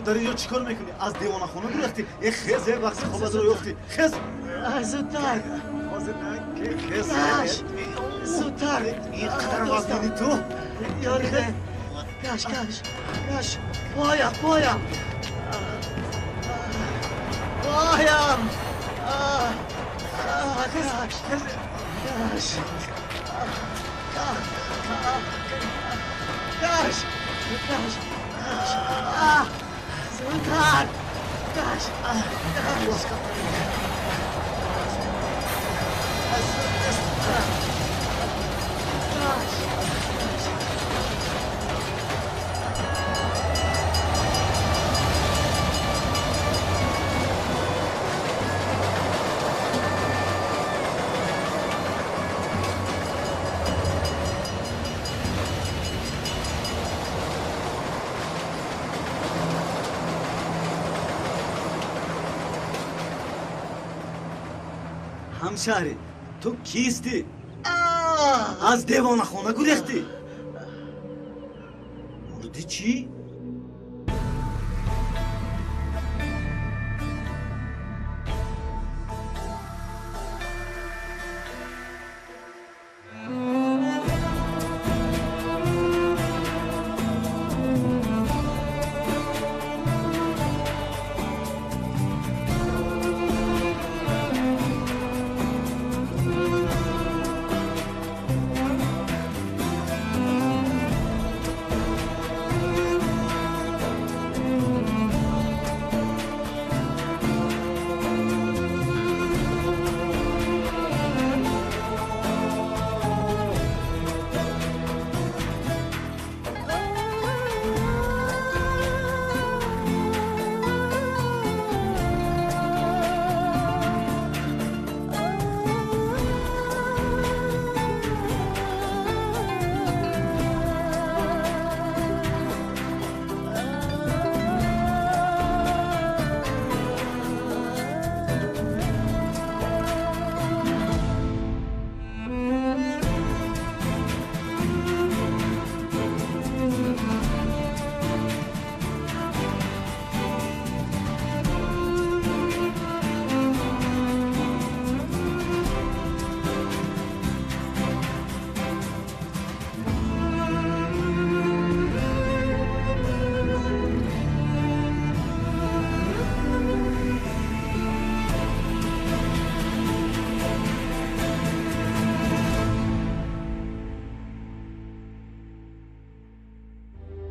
Дар инҷо чӣ кор мекунӣ? Аз девонахона гурехтӣ? Э хез, э вақти хобатро ёфтӣ. Хез! Зудтар! Ҳозир на, хез! Зудтар! Ин қадар вазнини ту? Ёриде! Каш, каш, каш! Поям, поям! Поям! Каш, каш! Каш! Каш! Каш! Зудтар! Каш! Каш! Каш! Ҳамшаҳрӣ, ту кистӣ? Аз девонахона гурехтӣ? Мурдӣ чӣ?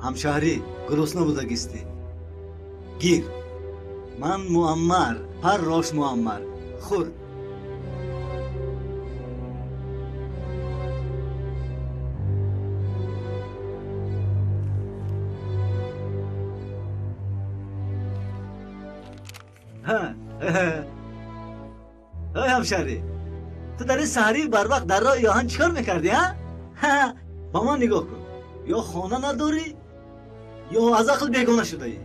Ҳамшаҳрӣ, гурусна будагистӣ. Гир. Ман Муаммар, паррош Муаммар. Хӯр. Ой ҳамшаҳрӣ, ту дар ин саҳарии барвақт дар роҳи оҳан чӣ кор мекардӣ, ҳа? Ба ман нигоҳ кун. Ё хона надорӣ, ё аз ақл бегона шудаӣ.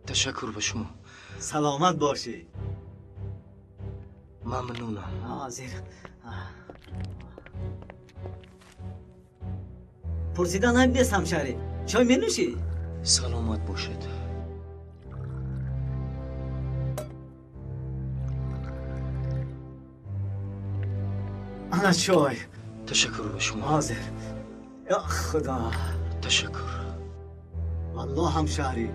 Ташаккур ба шумо. Саломат бошӣ. Мамнунам. Ҳозир. Пурсидан айб нест, ҳамшаҳрӣ. Чой менӯшӣ? Саломат бошед. Ана чой. Ташаккур ба шумо. Ҳозир. Ё Худо. Ташаккур. Валлоҳ ҳамшаҳрӣ,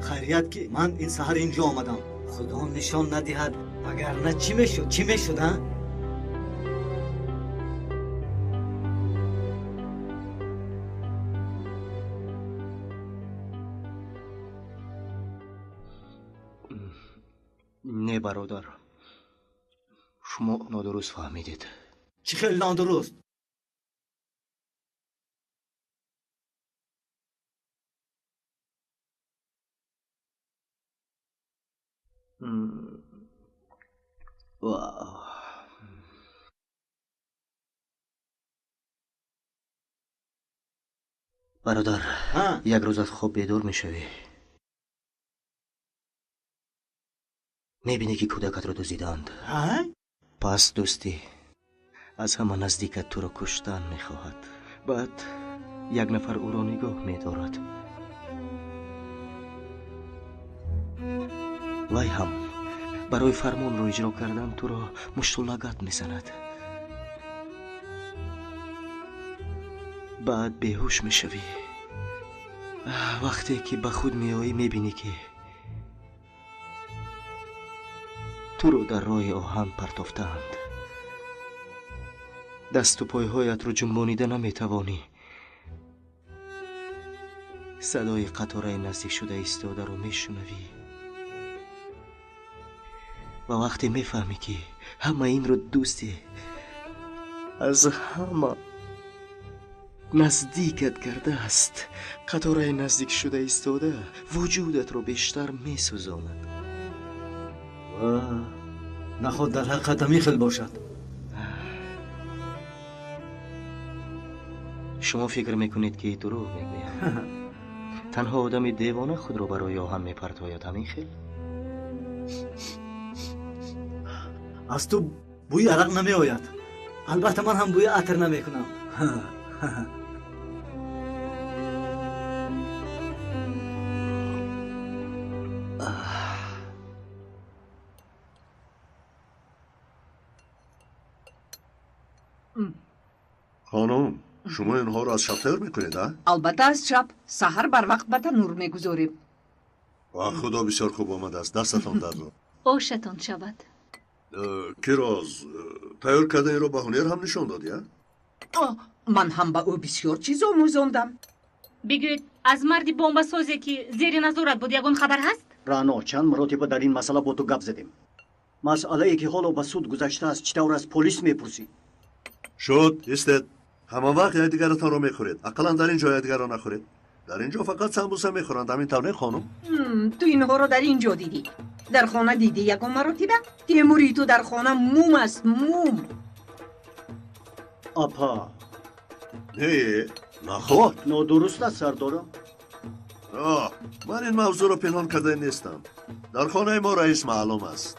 хайрият ки ман ин саҳар инҷо омадам. Худо нишон надиҳад, Вагарна чӣ мешуд, чӣ мешуд, а? Не, бародар, шумо нодуруст фаҳмидед. Чӣ хел нодуруст? Бародар, як рӯз аз хоб бедор мешавӣ, мебинӣ ки кӯдакатро дуздидаанд. Пас дӯстӣ аз ҳама наздикат туро куштан мехоҳад. Баъд як нафар ӯро нигоҳ медорад. Вай ҳам барои фармонро иҷро кардан туро мушту лагат мезанад. Баъд беҳуш мешавӣ. Вақте ки ба худ меоӣ, мебинӣ ки туро дар роҳи оҳан партофтаанд. Дасту пойҳоятро ҷунбонида наметавонӣ. Садои қатораи наздикшуда истодаро мешунавӣ ва вақте мефаҳмӣ ки ҳама инро дӯсте аз ҳама наздикат кардааст, қатораи наздикшуда истода вуҷудатро бештар месӯзонад. Наход дар ҳақиқат ҳамин хел бошад. Шумо фикр мекунед ки дурӯғ мегӯям. Танҳо одами девона худро барои оҳан мепартояд, ҳамин хел? Аз ту бӯи арақ намеояд. Албатта ман ҳам бӯи атр намекунам. Хонум, шумо инҳоро аз шаб тайёр мекунед, а? Албатта аз шаб. Саҳар барвақт ба танур мегузорем. Ва худо бисёр хуб омадааст. Дастатон дард. Ошатон шавад. Кироз, тайёр карданиро ба ҳунер ҳам нишон додӣ, а? Ман ҳам ба ӯ бисёр чиз омӯзондам. Бигӯед, аз марди бомбасозе ки зери назорат буд ягон хабар ҳаст? Рано, чанд маротиба дар ин масъала бо ту гап задем. Масъалае ки ҳоло ба суд гузаштааст, чӣ тавр аз полис мепурсӣ? Шуд, истед. Ҳама вақт якдигаратонро мехӯред. Ақаллан дар ин ҷо якдигарро нахӯред. Дар ин ҷо фақат самбуса мехӯранд, ҳамин тавр не, хонум? Ту инҳоро дар ин ҷо дидӣ. Дар хона дидӣ ягон маротиба? Темури ту дар хона мум аст, мум. Апа. Не, наход. Нодуруст аст, сардорам. Ман ин мавзӯъро пинҳон карда нестам. Дар хонаи мо раис маълум аст.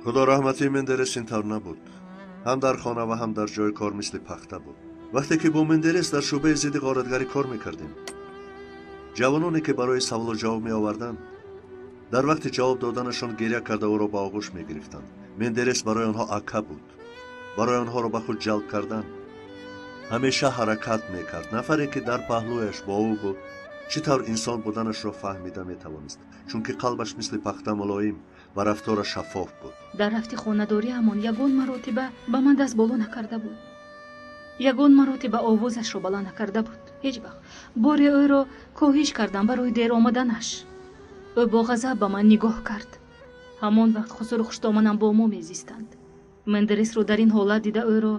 Худо раҳмати Мендерес ин тавр набуд. Ҳам дар хона ва ҳам дар ҷои кор мисли пахта буд. Вақте ки бо Мендерес дар шӯъбаи зидди ғоратгарӣ кор мекардем, ҷавононе ки барои саволу ҷавоб меоварданд, дар вақти ҷавоб доданашон гиря карда ӯро ба оғӯш мегирифтанд. Мендерес барои онҳо ака буд. Барои онҳоро ба худ ҷалб кардан ҳамеша ҳаракат мекард. Нафаре ки дар паҳлӯяш бо ӯ буд, чӣ тавр инсон буданашро фаҳмида метавонист, чунки қалбаш мисли пахта мулоим ва рафтораш шаффоф буд. Дар рафти хонадориамон ягон маротиба ба ман даст боло накарда буд. Ягон маротиба овозашро баланд накарда буд. Ҳеҷ вақт. Боре ӯро коҳиш кардам барои дер омаданаш. Ӯ бо ғазаб ба ман нигоҳ кард. Ҳамон вақт хусуру хуштоманам бо мо мезистанд. Мендересро дар ин ҳолат дида ӯро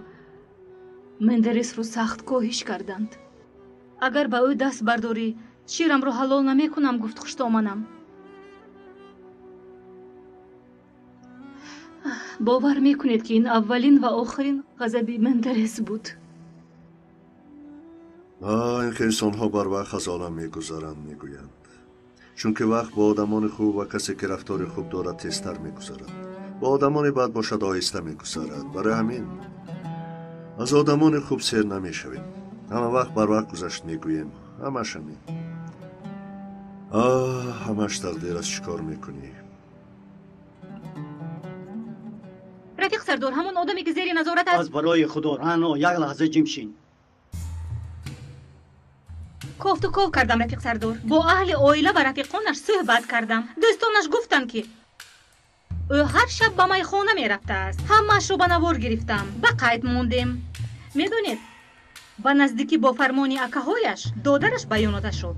Мендересро сахт коҳиш карданд. Агар ба ӯ даст бардорӣ, ширамро ҳалол намекунам, гуфт хуштоманам. Бовар мекунед ки ин аввалин ва охирин ғазаби Мендерес буд. Ин ки инсонҳо барвақт аз олам мегузаранд, мегӯянд. Чунки вақт бо одамони хуб ва касе ки рафтори хуб дорад тезтар мегузарад. Бо одамони бад бошад оҳиста мегузарад. Барои ҳамин аз одамони хуб сер намешавем. Ҳама вақт барвақт гузашт мегӯем. Ҳамаш ҳамин. Ҳамаш тақдир аст, чӣ кор мекунӣ? Рафиқ сардор, ҳамон одаме ки зери назорат аст. Аз барои худо, Рано, як лаҳза ҷимшин. Кофту ков кардам, рафиқ сардор. Бо аҳли оила ва рафиқонаш суҳбат кардам. Дӯстонаш гуфтанд, ки ӯ ҳар шаб ба майхона мерафтааст. Ҳамаашро ба навор гирифтам, ба қайд мондем. Медонед, ба наздикӣ бо фармони акаҳояш додараш баёноташро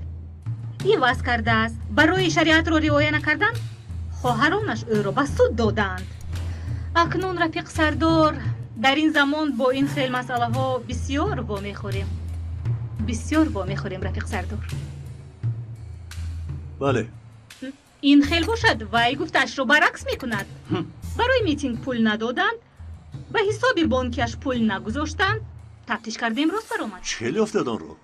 иваз кардааст. Барои шариатро риоя накардан хоҳаронаш ӯро ба суд додаанд. Акнун, рафиқ сардор, дар ин замон бо ин хел масъалаҳо бисёр вомехӯрем. Бисёр вомехӯрем, рафиқ сардор. Бале. Ин хел бошад, вай гуфтаашро баръакс мекунад. Барои митинг пул надоданд, ба ҳисоби бонкиаш пул нагузоштанд. Тафтиш кардем, рост баромад. Чӣ хел ёфтед онро?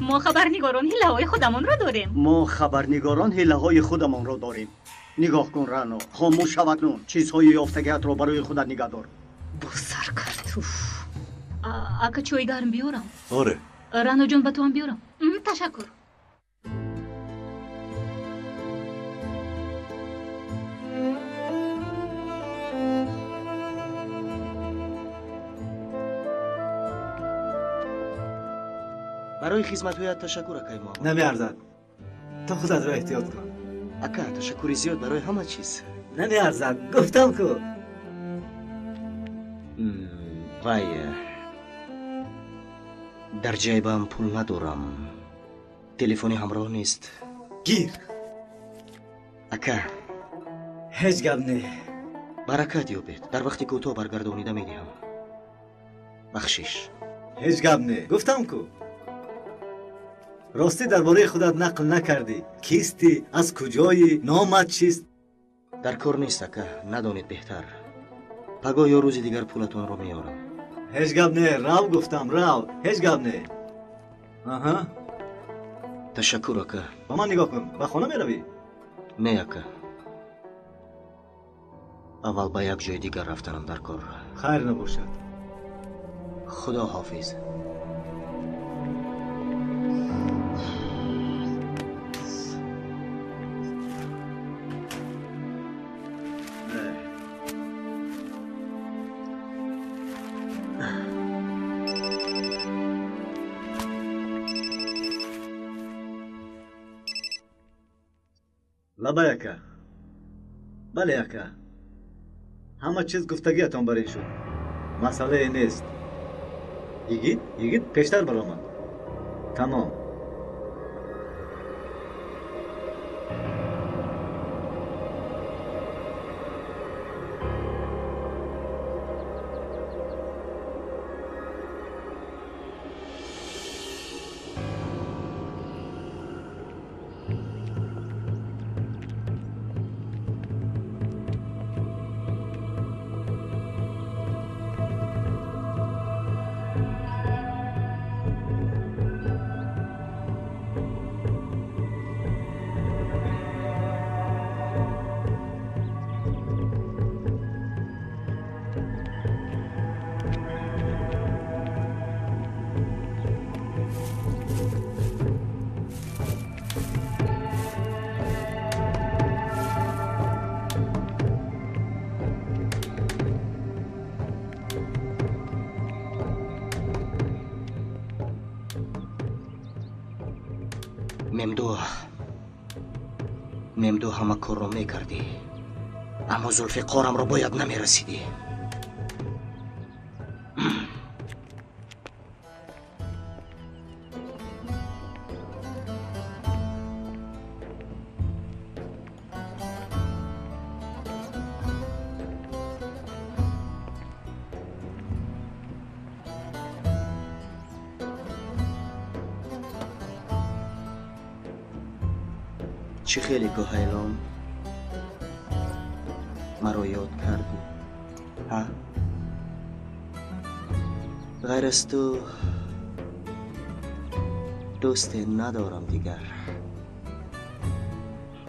Мо хабарнигорон ҳилаҳои худамонро дорем. Мо хабарнигорон ҳилаҳои худамонро дорем. Нигоҳ кун, Рано, хомӯш шав акнун. Чизҳои ёфтагиатро барои худат нигаҳ дор. Боз сар кард. Уф. Ака, чой гарм биёрам? Оре. Раноҷон, ба туам биёрам? Ташаккур. Барои хизматҳоят ташаккур, акаи мо. Намеарзад. Ту худатро эҳтиёт кун. Ака, ташаккури зиёд барои ҳама чиз. Намеарзад, гуфтам ку. Вай, дар ҷайбам пул надорам. Телефони ҳамроҳ нест. Гир. Ака. Ҳеҷ гап не. Баракат ёбед. Дар вақти кӯтоҳ баргардонида медиҳам. Бахшиш. Ҳеҷ гап не. Гуфтам ку. Ростӣ дар бораи худат нақл накардӣ. Кистӣ, аз куҷоӣ, номат чист? Дар кор нест, ака, надонед беҳтар. Пагоҳ ё рӯзи дигар пулатонро меорам. Ҳеҷ гап не, рав гуфтам, рав. Ҳеҷ гап не. Аҳа. Ташаккур, ака. Ба ман нигоҳ кун. Ба хона меравӣ? Не, ака. Аввал ба як ҷои дигар рафтанам дар кор. Хайр набошад. Худо ҳофиз. Лабай, ака. Бале, ака. Ҳама чиз гуфтагиятон бар ин шуд. Масъалае нест. Йигит, йигит пештар баромад. Тамом. Мемду ҳама корро мекардӣ, аммо Зулфиқорамро бояд намерасидӣ. Чӣ хеле кӯҳайлон маро ёд кардӣ, ҳа? Ғайр аз ту дӯсте надорам дигар.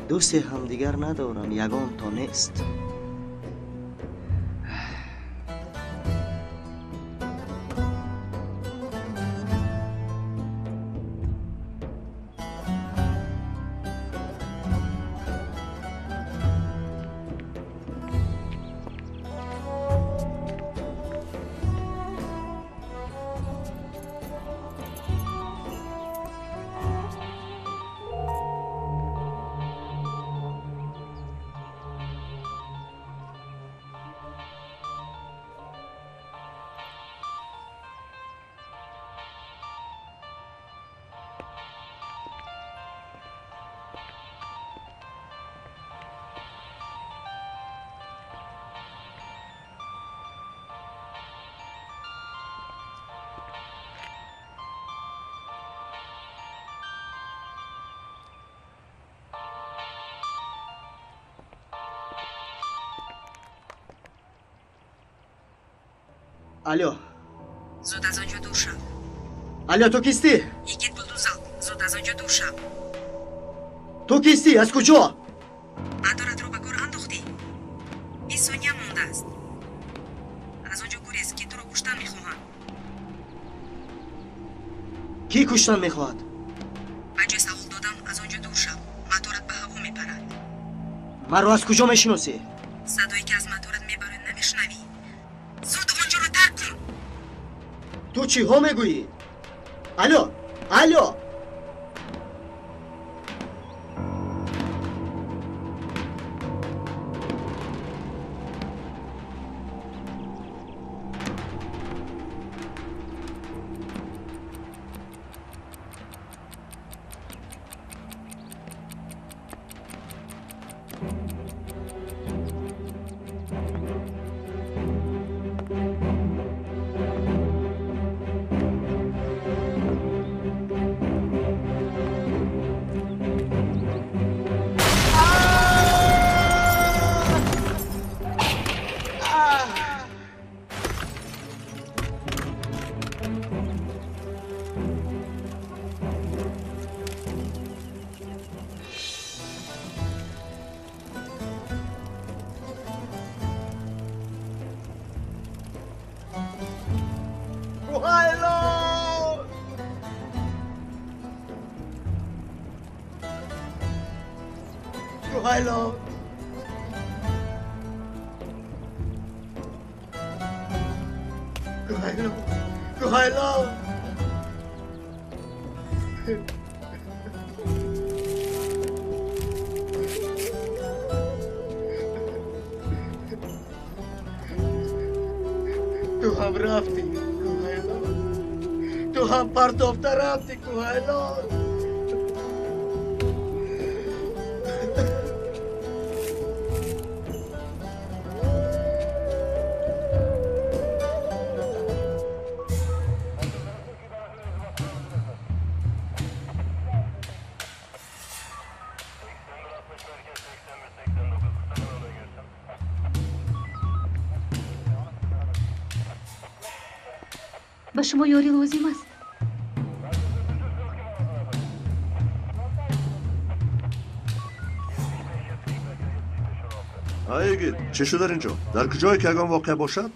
Дӯсте ҳам дигар надорам, ягон то нест. Алло. Зуд аз он ҷо дур шав. Алло, ту кистӣ? Йигит Булдузалп, зуд аз он ҷо дур шав. Ту кистӣ? Аз куҷо? Моторатро ба кор андохтӣ? 20 сония мондааст. Аз он ҷо гурез, ки туро куштан мехоҳанд. Кӣ куштан мехоҳад? Ба ҷои савол додан аз он ҷо дур шав. Моторат ба ҳаво мепарад. Маро аз куҷо мешиносӣ? Садое ки аз моторат мебарояд намешунавӣ? Зуд он ҷоро тарк кун. Ту чиҳо мегӯӣ? Алло, алло. Куҳайлон, Куҳайлон, Куҳайлон. Ту ҳам рафтӣ, Куҳайлон. Ту ҳам партофта рафтӣ, Куҳайлон. Ба шумо ёрӣ лозим аст? Ай йигит, чӣ шуд дар ин ҷо? Дар куҷое ки ягон воқеа бошад,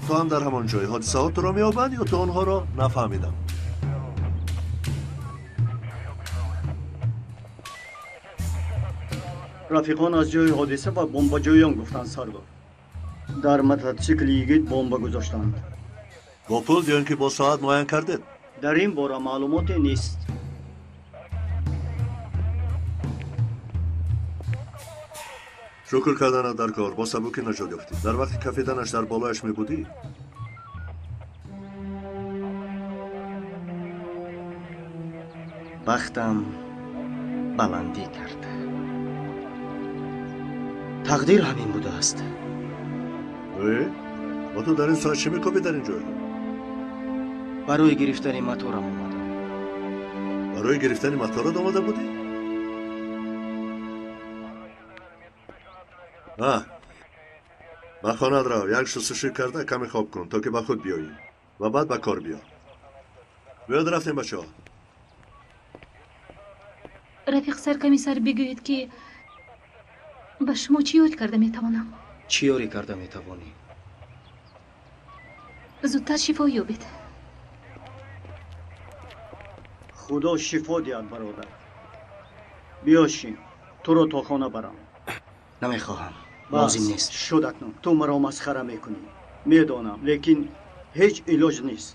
ту ҳам дар ҳамон ҷой. Ҳодисаҳо туро меёбанд ё ту онҳоро нафаҳмидам? Рафиқон аз ҷои ҳодиса ба бомбаҷӯён гуфтанд, сардор. Дар мототсикли йигит бомба гузоштанд. Бо пул ё ин ки бо соат муайян кардед? Дар ин бора маълумоте нест. Шукр карданат дар кор, бо сабукӣ наҷот ёфтӣ. Дар вақти кафиданаш дар болояш мебудӣ? Бахтам баландӣ кард. Тақдир ҳамин будааст. Э? Ва ту дар ин соат чӣ мекобӣ дар ин ҷой? Барои гирифтани моторам омадам. Барои гирифтани моторат омада будӣ? Ба хонат рав, як шустушӯй карда каме хоб кун, то ки ба худ биёӣ ва баъд ба кор биё. Биёд рафтем, бачаҳо. Рафиқ саркомиссар, бигӯед ки ба шумо чӣ ёрӣ карда метавонам? Чӣ ёрӣ карда метавонӣ? Зудтар шифо ёбед. Худо шифо диҳад, бародар. Биё шин, туро то хона барам. Намехоҳам, лозим нест. Шуд акнун, ту маро масхара мекунӣ. Медонам, лекин ҳеҷ илоҷ нест.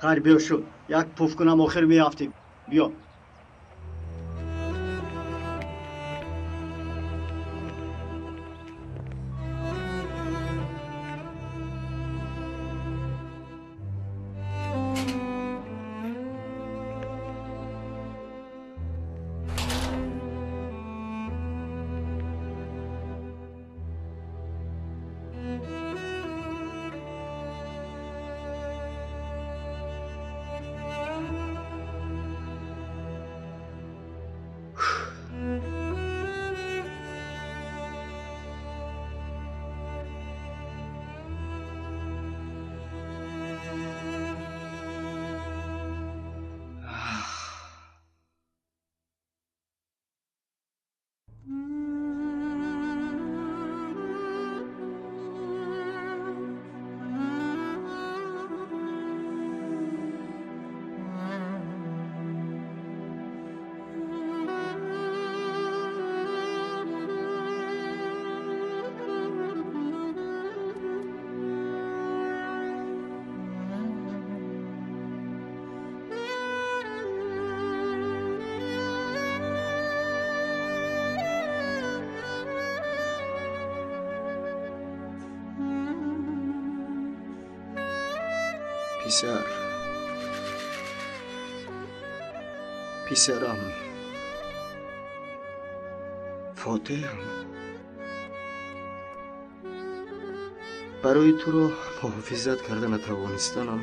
Хайр, биё шуд, як пуф кунам, охир меафтем. Биё. Писар, писарам, Фотеҳам, барои туро муҳофизат карда натавонистанам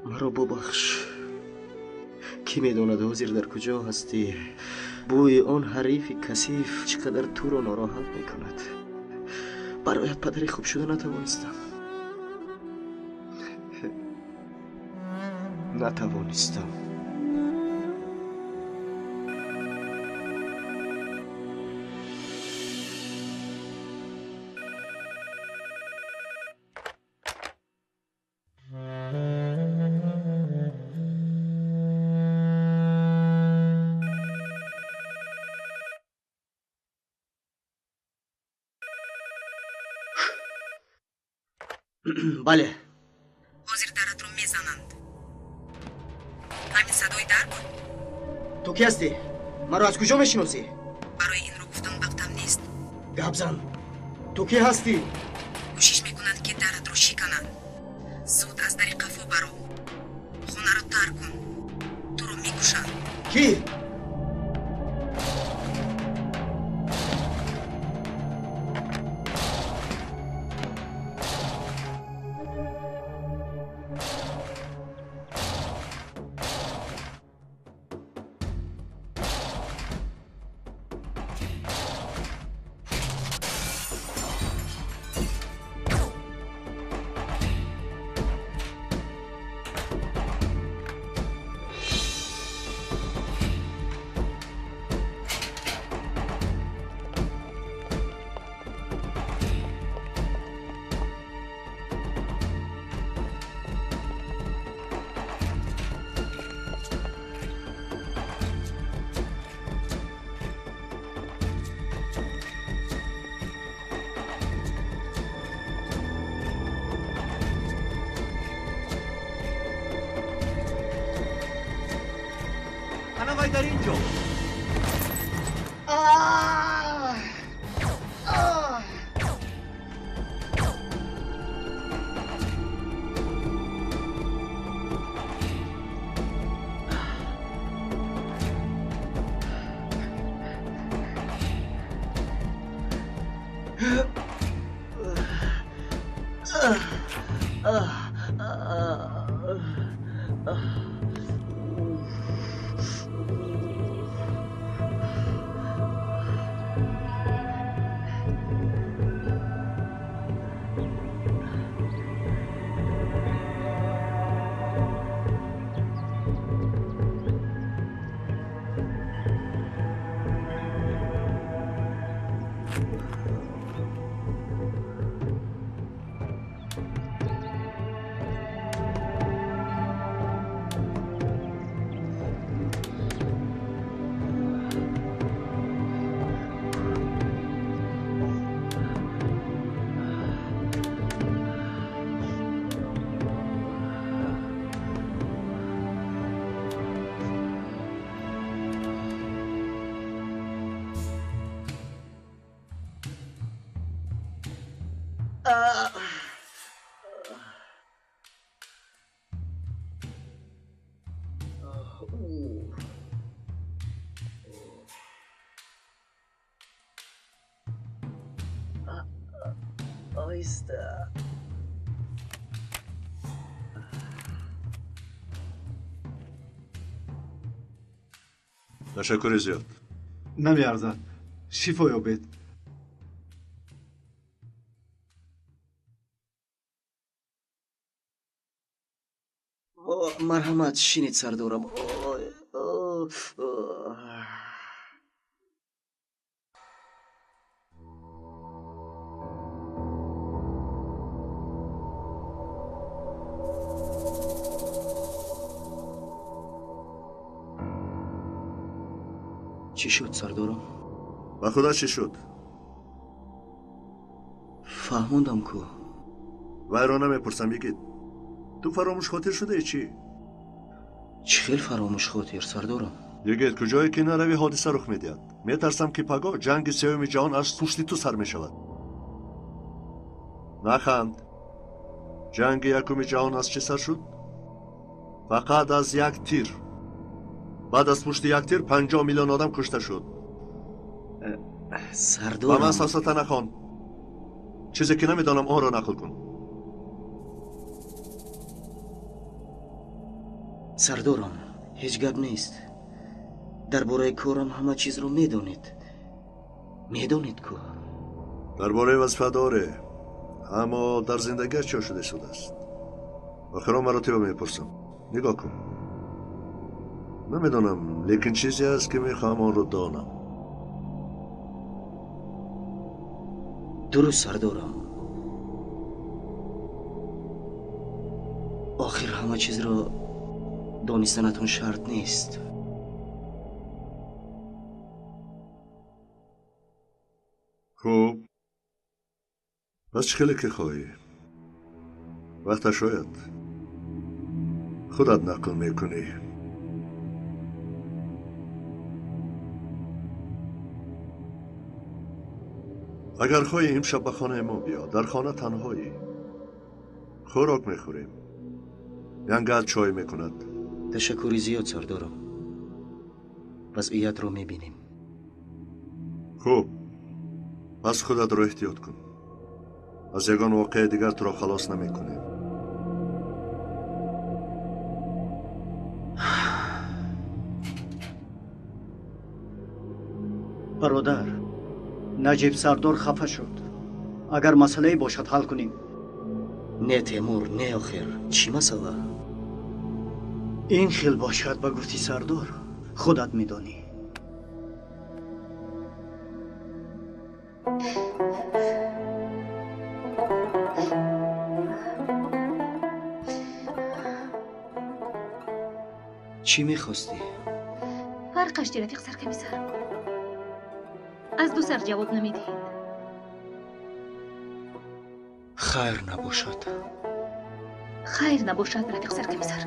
маро бубахш. Кӣ медонад ҳозир дар куҷо ҳастӣ? Бӯи он ҳарифи касиф чӣ қадар туро нороҳат мекунад. Бароят падари хуб шуда натавонистам. Натавонистам. Бале. Ҳозир даратро мезананд. Ҳамин садои дар буд? Ту кӣ ҳастӣ? Маро аз куҷо мешиносӣ? Барои инро гуфтан вақтам нест. Гап зан. Ту кӣ ҳастӣ? Кӯшиш мекунанд, ки даратро шикананд. Зуд аз дари қафо баро. Хонаро тарк кун. Туро мекушанд. Кӣ? Дар ин ҷо. Оҳиста. Ташаккури зиёд. Намеарзад. Шифо ёбед. Марҳамат, шинед, сардорам. Чӣ шуд, сардорам? Ба худо чӣ шуд? Фаҳмондам ку. Вайро намепурсам, йигит. Ту фаромӯшхотир шудаи чӣ? Чӣ хел фаромӯшхотир, сардорам? Йигит, куҷое ки наравӣ ҳодиса рух медиҳад. Метарсам, ки пагоҳ ҷанги сеюми ҷаҳон аз пушти ту сар мешавад. Наханд. Ҷанги якуми ҷаҳон аз чӣ сар шуд? Фақат аз як тир. Баъд аз пушти як тир 50 миллион одам кушта шуд. Сардорам, ба ман сафсата нахон. Чизе ки намедонам, онро нақл кун. Сардорам, ҳеҷ гап нест. Дар бораи корам ҳама чизро медонед. Медонед ку? Дар бораи вазифа доре, аммо дар зиндагиаш чӣ шуда истодааст? Охирон маротиба мепурсам. Нигоҳ кун. Намедонам, лекин чизе аст, ки мехоҳам онро донам. Дуруст, сардорам. Охир ҳама чизро донистанатон шарт нест. Хуб, пас чӣ хеле ки хоҳӣ. Вақта шояд худат нақл мекунӣ. Агар хоҳӣ, имшаб ба хонаи мо биё. Дар хона танҳоӣ. Хӯрок мехӯрем. Янгал чой мекунад. Ташаккури зиёд, сардорам. Вазъиятро мебинем. Хуб, пас худатро эҳтиёт кун. Аз ягон воқеаи дигар туро халос намекунем. Бародар, Наҷиб сардор хафа шуд. Агар масъалае бошад, ҳал кунем. Не, Темур, не, охир. Чӣ масъала? Ин хел бошад, ба гуфти сардор, худат медонӣ. Чӣ мехостӣ? Фарқаш чи, рафиқ саркомиссар? Аз ду сар ҷавоб намедиҳед. Хайр набошад. Хайр набошад, рафиқ саркомиссар.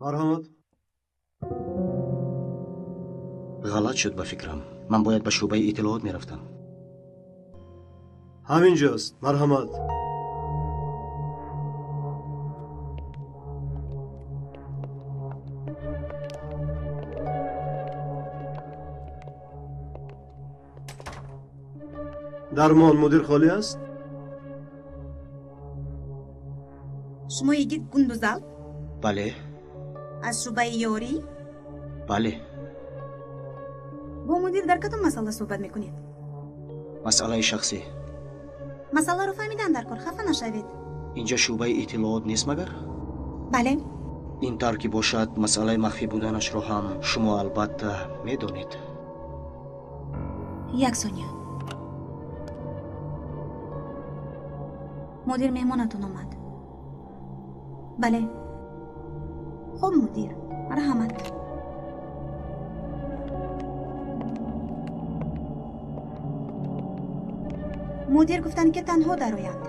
Марҳамат. Ғалат шуд ба фикрам. Ман бояд ба шӯъбаи иттилоот мерафтам. Ҳамин ҷост. Марҳамат. Дармон мудир холӣ аст? Шумо йигит Гундузалп? Бале. Аз шӯъбаи ёрӣ? Бале. Бо мудир дар кадом масъала суҳбат мекунед? Масъалаи шахсӣ. Масъаларо фаҳмидан дар кор, хафа нашавед. Инҷа шӯъбаи иттилоот нест магар? Бале. Ин тавр ки бошад, масъалаи махфӣ буданашро ҳам шумо албатта медонед. Як сония. Мудир меҳмонатон омад. Бале. Хуб, мудир, марҳамат. Мудир гуфтанд, ки танҳо дароянд.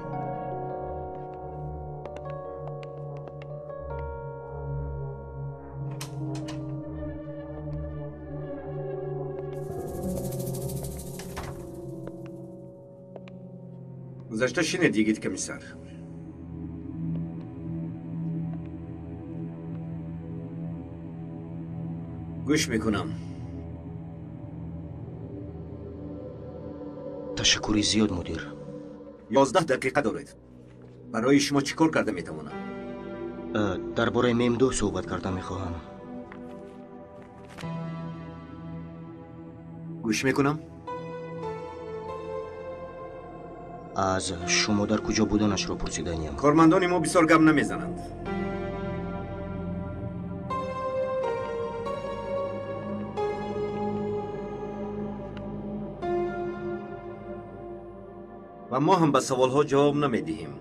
Гузашта шинед, йигит комиссар. Гӯш мекунам. Ташаккури зиёд, мудир. 11 дақиқа доред. Барои шумо чӣ кор карда метавонам? Дар бораи ММ2 суҳбат карда мехоҳам. Гӯш мекунам. Аз шумо дар куҷо буданашро пурсиданиям. Кормандони мо бисёр гап намезананд. Ва мо ҳам ба саволҳо ҷавоб намедиҳем.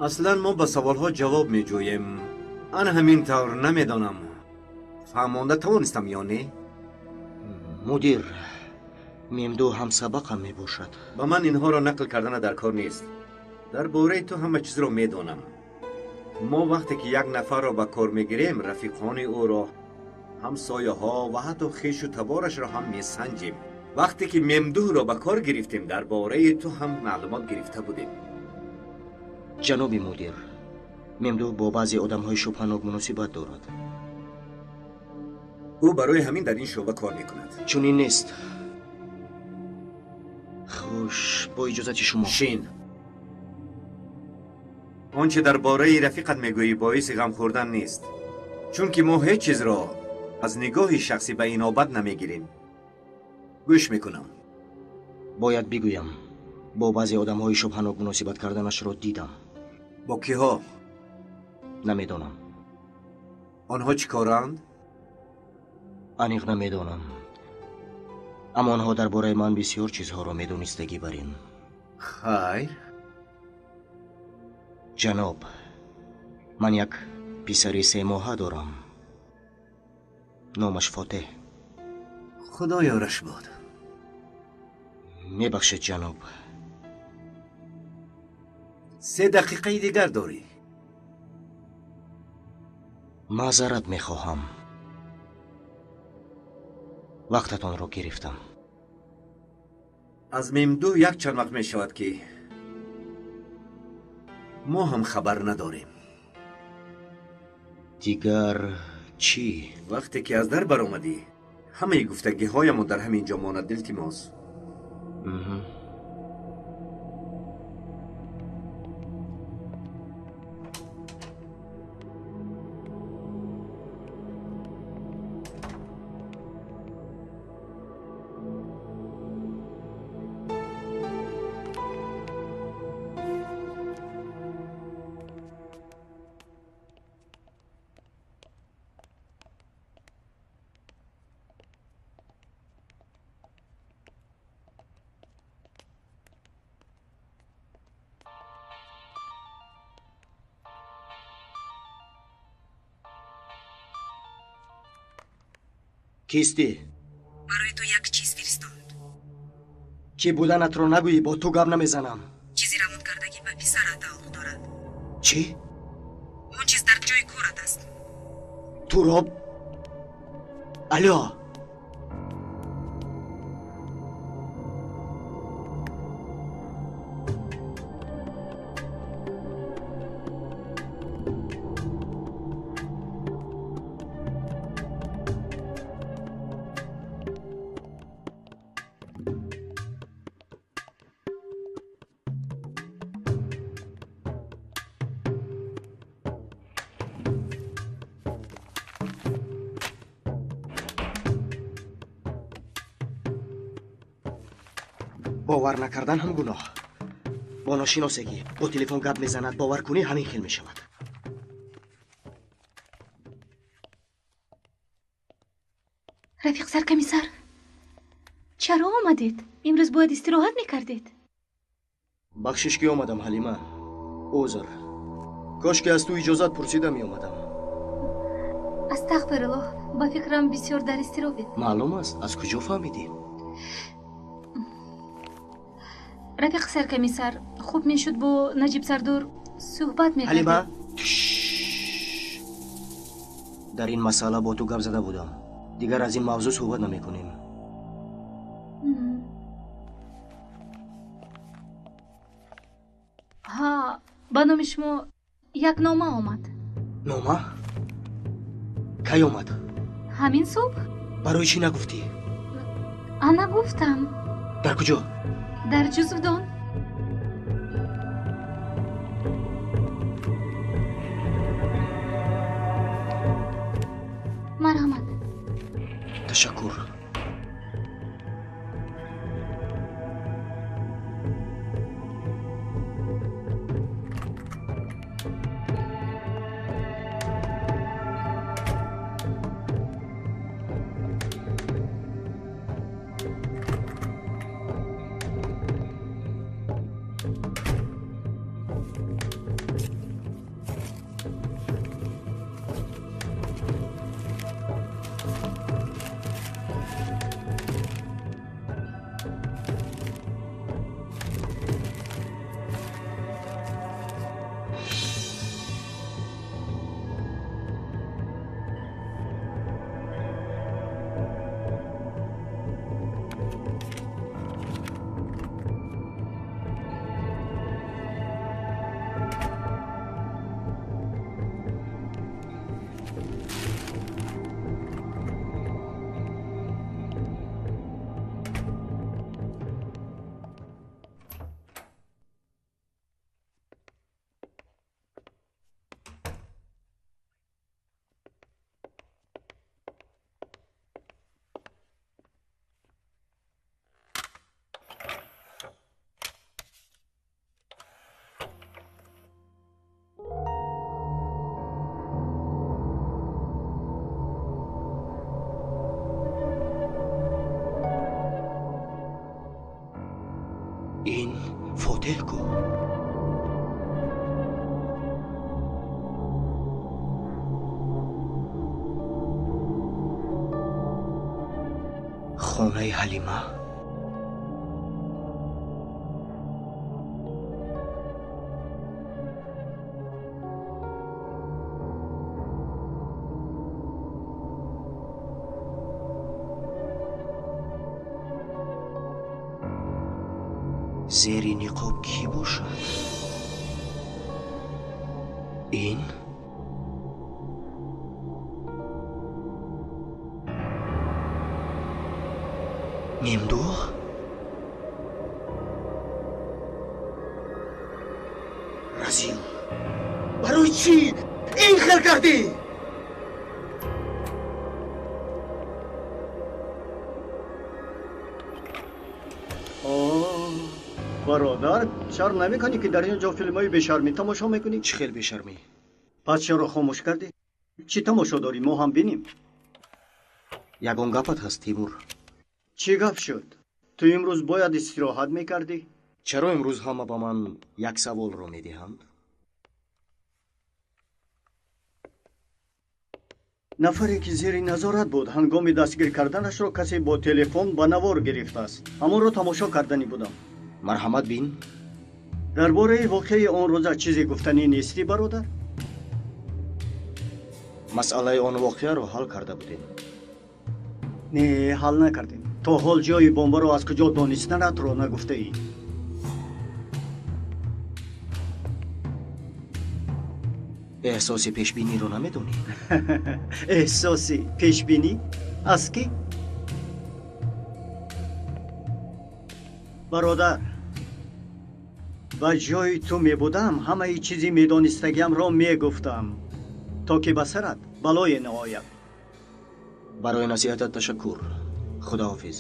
Аслан мо ба саволҳо ҷавоб меҷӯем. Ан ҳамин тавр намедонам. Фаҳмонда тавонистам ё не? Мудир, Мемду ҳамсабақам мебошад. Ба ман инҳоро нақл кардана дар кор нест. Дар бораи ту ҳама чизро медонам. Мо вақте ки як нафарро ба кор мегирем, рафиқони ӯро, ҳамсояҳо ва ҳатто хешу таборашро ҳам месанҷем. Вақте ки Мемдуҳро ба кор гирифтем, дар бораи ту ҳам маълумот гирифта будем. Ҷаноби мудир, Мемдуҳ бо баъзе одамҳои шубҳанок муносибат дорад. Ӯ барои ҳамин дар ин шӯъба кор мекунад. Чунин нест. Хуш, бо иҷозати шумо. Шин. Он че дар бораи рафиқат мегӯӣ боиси ғам хӯрдан нест, чунки мо ҳеҷ чизро аз нигоҳи шахсӣ ба инобат намегирем. Гӯш мекунам. Бояд бигӯям, бо баъзе одамҳои шубҳанок муносибат карданашро дидам. Бо киҳо? Намедонам. Онҳо чӣ коранд? Аниқ намедонам. Аммо онҳо дар бораи ман бисёр чизҳоро медонистагӣ бар ин. Хайр. Ҷаноб, ман як писари семоҳа дорам. Номаш Фотеҳ. Худо ёраш бод. Мебахшед, ҷаноб. 3 дақиқаи дигар дорӣ. Маъзарат мехоҳам. Вақтатонро гирифтам. Аз Мемду як чанд вақт мешавад, ки мо ҳам хабар надорем. Дигар чӣ? Вақте ки аз дар баромадӣ, ҳамаи гуфтагиҳоямон дар ҳамин ҷо монад, илтимос. Кистӣ? Барои ту як чиз фиристонд. Кӣ буданатро нагӯӣ, бо ту гап намезанам. Чизи равонкардагӣ ба писарат тааллуқ дорад. Чӣ? Он чиз дар ҷои корат аст. Туро... Алё! Бовар накардан ҳам гуноҳ. Бо ношиносегӣ бо телефон гап мезанад, бовар кунӣ ҳамин хел мешавад. Рафиқ саркомиссар, чаро омадед? Имрӯз бояд истироҳат мекардед. Бахшиш ки омадам, Ҳалима. Узр. Кош ки аз ту иҷозат пурсида меомадам. Астағфируллоҳ, ба фикрам бисёр дар изтиробед. Маълум аст, аз куҷо фаҳмидӣ? Рафиқ саркомиссар, хуб мешуд бо Наҷиб сардор суҳбат мекардед. Ҳалима, дар ин масъала бо ту гап зада будам. Дигар аз ин мавзӯъ суҳбат намекунем. Ҳа, ба номи шумо як нома омад. Нома? Кай омад? Ҳамин субҳ. Барои чӣ нагуфтӣ? Ана гуфтам. Дар куҷо? Дар ҷузвдон. Марҳамат. Ташаккур. Ин Фотеҳ ку? Хонаи Ҳалима? Зери ниқоб кӣ бошад? Ин Мемдуҳ? Разил, барои чӣ ин хел кардӣ? Бародар, шарм намекунӣ ки дар ин ҷо филмҳои бешармӣ тамошо мекунӣ? Чӣ хел бешармӣ? Пас чаро хомӯш кардӣ? Чӣ тамошо дорӣ? Мо ҳам бинем. Ягон гапат ҳаст, Тимур? Чӣ гап шуд? Ту имрӯз бояд истироҳат мекардӣ? Чаро имрӯз ҳама ба ман як саволро медиҳанд? Нафаре ки зери назорат буд, ҳангоми дастгир карданашро касе бо телефон ба навор гирифтааст. Ҳамонро тамошо карданӣ будам. Марҳамат бин. Дар бораи воқеаи он рӯза чизе гуфтанӣ нестӣ, бародар? Масъалаи он воқеаро ҳал карда будем. Не, ҳал накардем. То ҳол ҷои бомбаро аз куҷо донистанатро нагуфтаӣ. Эҳсоси пешбиниро намедонӣ? Эҳсоси пешбинӣ? Аз кӣ? Бародар, ба ҷои ту мебудам, ҳамаи чизи медонистагиамро мегуфтам, то ки ба сарат балое наояд. Барои насиҳатат ташаккур. Худоҳофиз.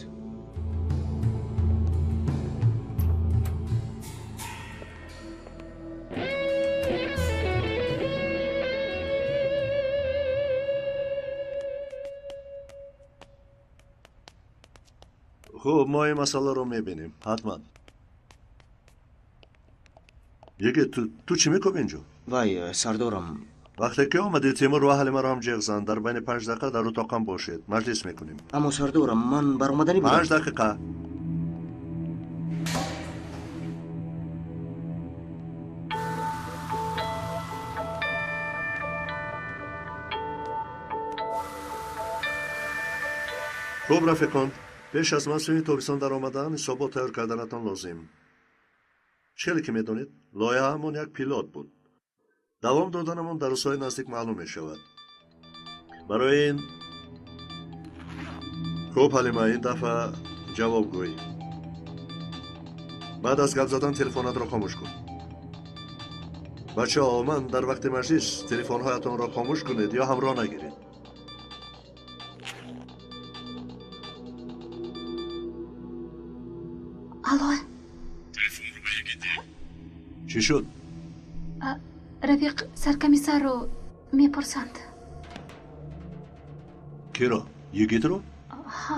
Хуб, мо ин масъаларо мебинем, ҳатман. Йигит, ту чӣ мекунӣ инҷо? Вай, сардорам. Вақте ки омадӣ, Тимур ва Ҳалимаро ҳам ҷеғ зан. Дар байни 5 дақиқа дар утоқам бошед. Маҷлис мекунем. Аммо сардорам, ман баромаданӣ будам. 5 дақиқа. Хуб, рафиқон, пеш аз мавсими тобистон даромадан ҳисобот тайёр карданатон лозим. Чӣ хеле ки медонед, лоиҳаамон як пилот буд. Давом доданамон дар рӯзҳои наздик маълум мешавад. Барои ин хуб, Ҳалима, ин дафъа ҷавоб гӯй. Баъд аз гап задан телефонатро хомӯш кун. Бачаҳо, ман дар вақти маҷлис телефонҳоятонро хомӯш кунед ё ҳамроҳ нагиред. Алло. Телефонро ба Йигит деҳ. Чӣ шуд? Рафиқ саркомиссарро мепурсанд. Киро? Йигитро? Ҳа.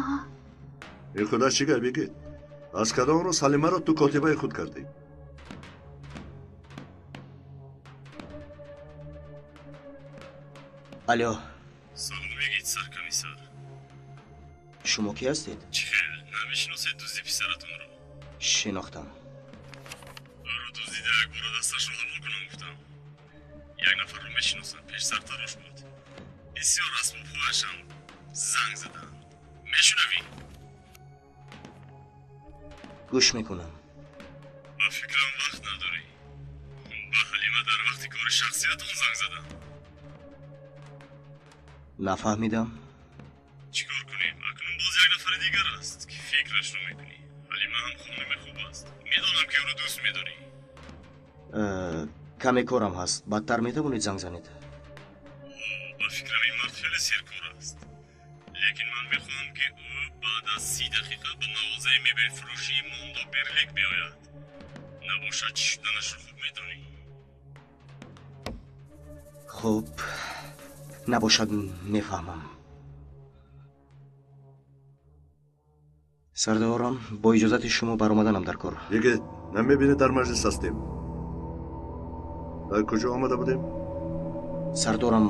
Ин худаш чӣ гап, Йигит? Аз кадом рӯз Ҳалимаро ту котибаи худ кардӣ? Алло. Салом, Йигит саркомиссар. Шумо кӣ ҳастед? Чӣ хел намешиносед дузди писаратонро? Шинохтам. Ӯро дуздида якбора дасташро ҳалол кунам гуфтам. Як нафарро мешиносам, пеш сартарош буд. Бисёр асбобҳояшам занг заданд. Мешунавӣ? Гӯш мекунам. Ба фикрам вақт надорӣ. Ба Ҳалима дар вақти кори шахсиятон занг задам. Нафаҳмидам. Чӣ кор кунем? Акнун боз як нафари дигар аст, ки фикрашро мекунӣ. Ҳалима ҳам хонуми хуб аст. Медонам, ки ӯро дӯст медорӣ. Каме корам ҳаст. Баъдтар метавонед занг занед? Ба фикрам ин мард хеле серкор аст. Лекин ман мехоҳам, ки ӯ баъд аз 30 дақиқа ба мағозаи мебелфурӯшии Мондо Берлик биёяд. Набошад, чӣ шуданашро хуб медонӣ. Хуб, набошад, мефаҳмам. Сардорам, бо иҷозати шумо баромаданам дар кор. Йигит, Намебинӣ дар маҷлис ҳастем. Дар куҷо омада будем? Сардорам,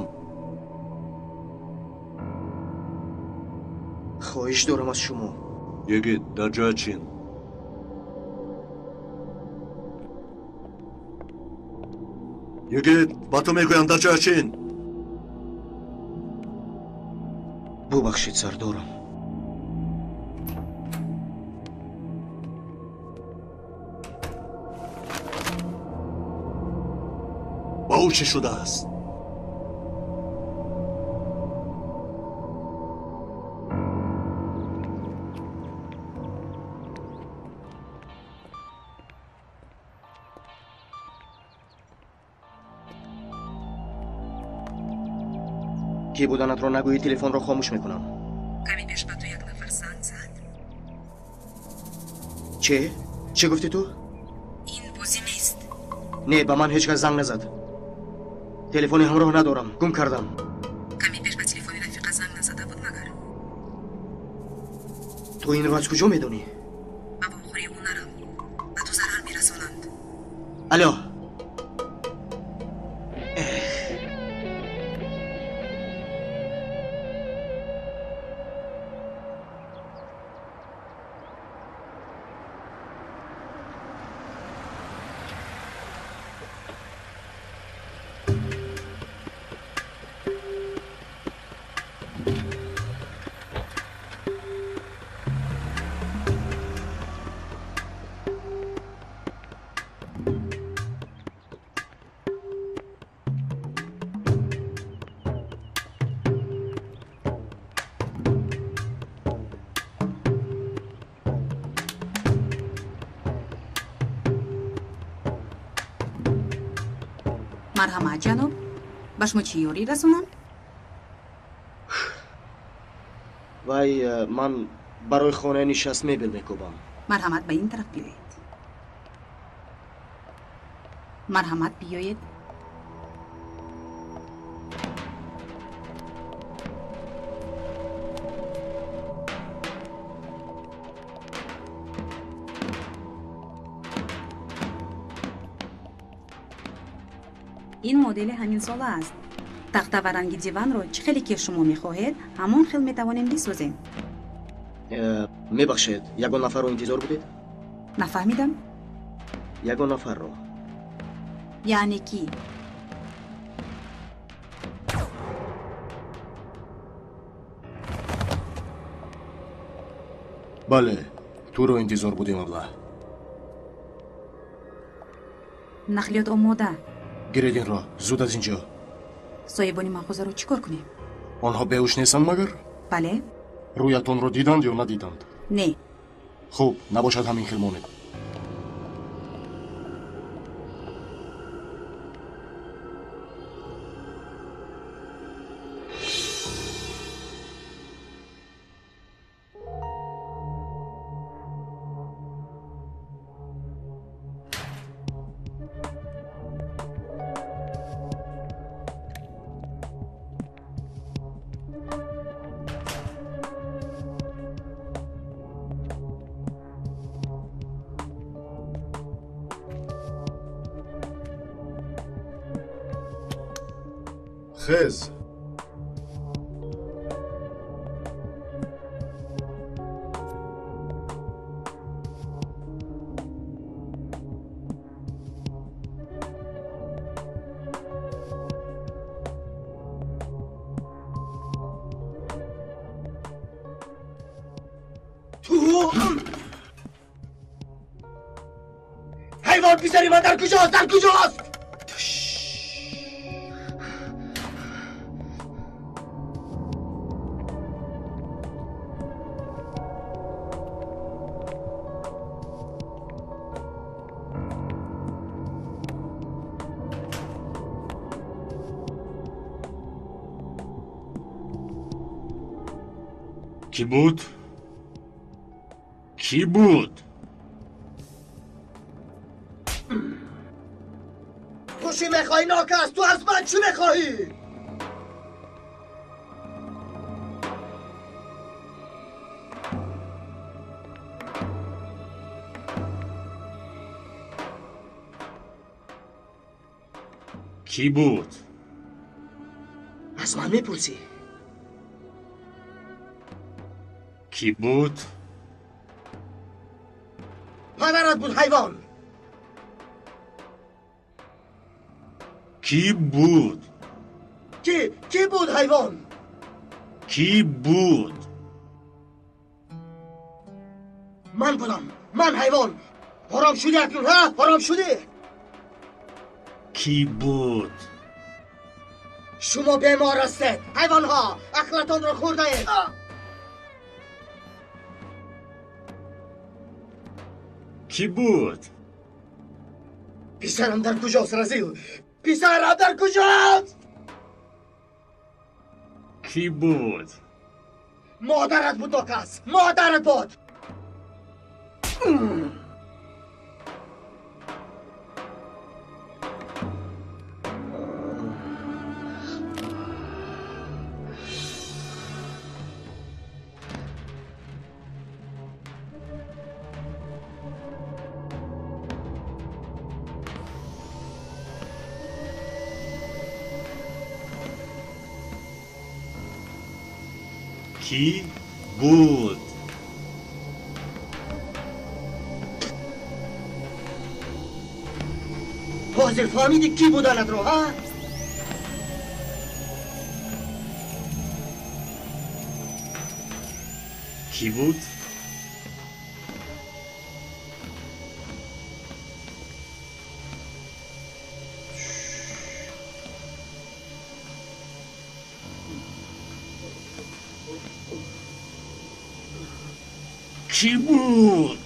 хоҳиш дорам аз шумо. Йигит, дар ҷоя чин. Йигит, ба ту мегӯям, дар ҷоя чин. Бубахшед, сардорам. Ба ӯ чӣ шудааст? Ки буданатро нагӯӣ, телефонро хомӯш мекунам. Каме пеш ба ту як нафар занг зад. Чӣ? Чӣ гуфтӣ ту? Ин бозӣ нест. Не, ба ман ҳеҷ кас занг назад. Телефони ҳамроҳ надорам, гум кардам. Каме пеш ба телефони рафиқа занг назада буд магар? Ту инро аз куҷо медонӣ? Ба вохӯрии ӯ нарав, ба ту зарар мерасонанд. Алло. Марҳамат, ҷаноб, ба шумо чӣ ёрӣ расонам? Вай, ман барои хонаи нишаст мебел мекӯбам. Марҳамат, ба ин тараф биёед. Марҳамат, биёед. Ин модели ҳамин сола аст. Тахта ва ранги диванро чӣ хеле ки шумо мехоҳед, ҳамон хел метавонем бисозем. Мебахшед, ягон нафарро интизор будед? Нафаҳмидам. Ягон нафарро. Яъне кӣ? Бале, туро интизор будем, абла. Нақлиёт омода. Гиред инро, зуд аз ин ҷо. Соҳибони мағозаро чӣ кор кунем? Онҳо беҳуш нестанд магар? Бале. Рӯятонро диданд ё надиданд? Не. Хуб, набошад ҳамин хел монед. Хез. Ту ҳайвон, писари ман дар куҷост? Дар куҷост? Кӣ буд? Кӣ буд? Ту чӣ мехоҳӣ, нокас? Ту аз ман чӣ мехоҳӣ? Кӣ буд? Аз ман мепурсӣ? Кӣ буд? Падарат буд, ҳайвон! Кӣ буд? Кӣ буд, ҳайвон? Кӣ буд? Ман будам, ман ҳайвон! Ором шудӣ акнун, ҳа? Ором шудӣ? Кӣ буд? Шумо бемор ҳастед, ҳайвонҳо! Ақлатонро хӯрдаед! Кӣ буд? Писарам дар куҷост, Разил? Писарам дар куҷост? Кӣ буд? Модарат буд, нокас! Модарат буд! Кӣ буд? Ҳозир фаҳмидӣ кӣ буданатро, ҳа? Кӣ буд? Кӣ буд?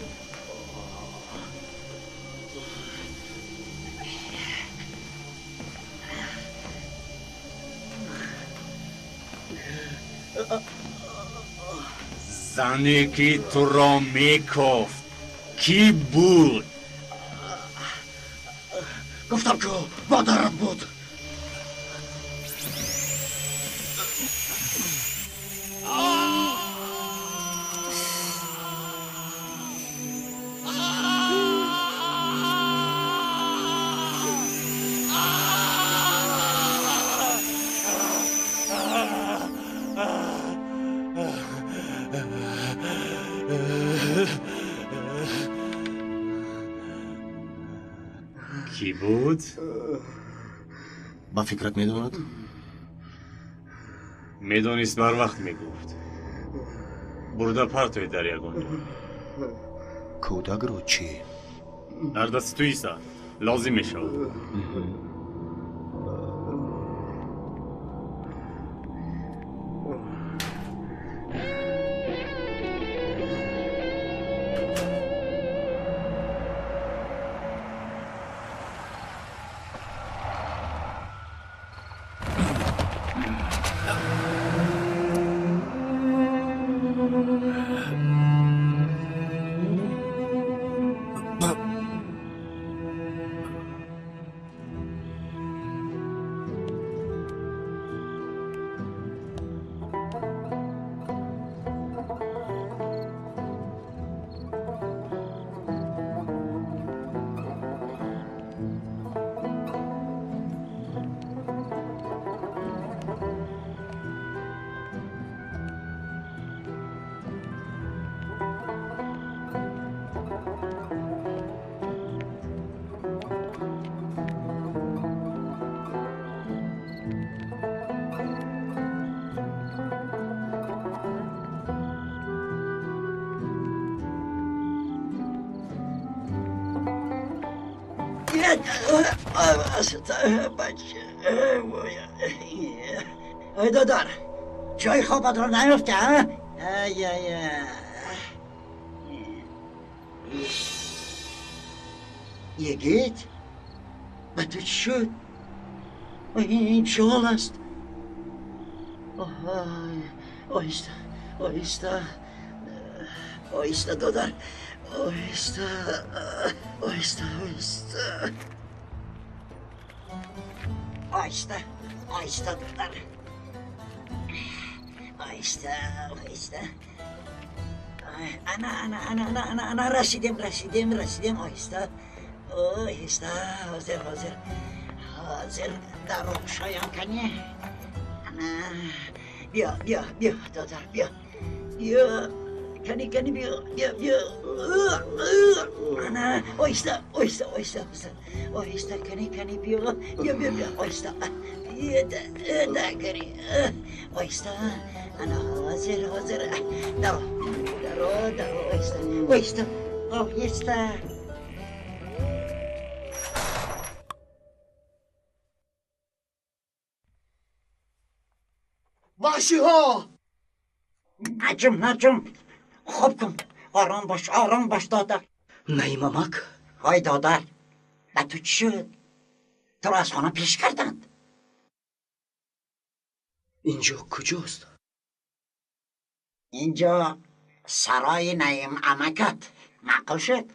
Зане ки туро мекофт кӣ буд? Гуфтам ку модарат буд. Кӣ буд? Ба фикрат медонад? Медонист, барвақт мегуфт. Бурда партоед дар ягон ҷо. Кӯдакро чӣ? Дар дасти ту иса, лозим мешавад. ای دادار، جای خوابت را نیفته ها؟ یگیت؟ به تو چی شد؟ این چه حال است؟ آهسته آهسته آهسته دادار، آهسته آهسته آهسته آهسته آهسته دادار، آهسته آهسته. انا انا انا انا انا انا رسیدیم رسیدیم رسیدیم. آهسته آهسته، حاضر حاضر حاضر. Дарро кушоям кани. Биё, биё, биё, додар, биё. Биё, кани, кани, биё, биё, биё. Ана, оҳиста, оҳиста, оҳиста, оҳиста, кани, кани, биё, биё, биё, биё, оҳиста. Да, кани, оҳиста. Ана, ҳозир, ҳозир. Даро, даро, даро, оҳиста, оҳиста, оҳиста. وحشی‌ها! نجم نجم، خوب کن، آرام باش، آرام باش دادر. نعیم عمک. های دادر، به تو چی شد؟ تو را از خانه پیش کردند. اینجا کجاست؟ اینجا سرای نعیم عمکت. معقول شد؟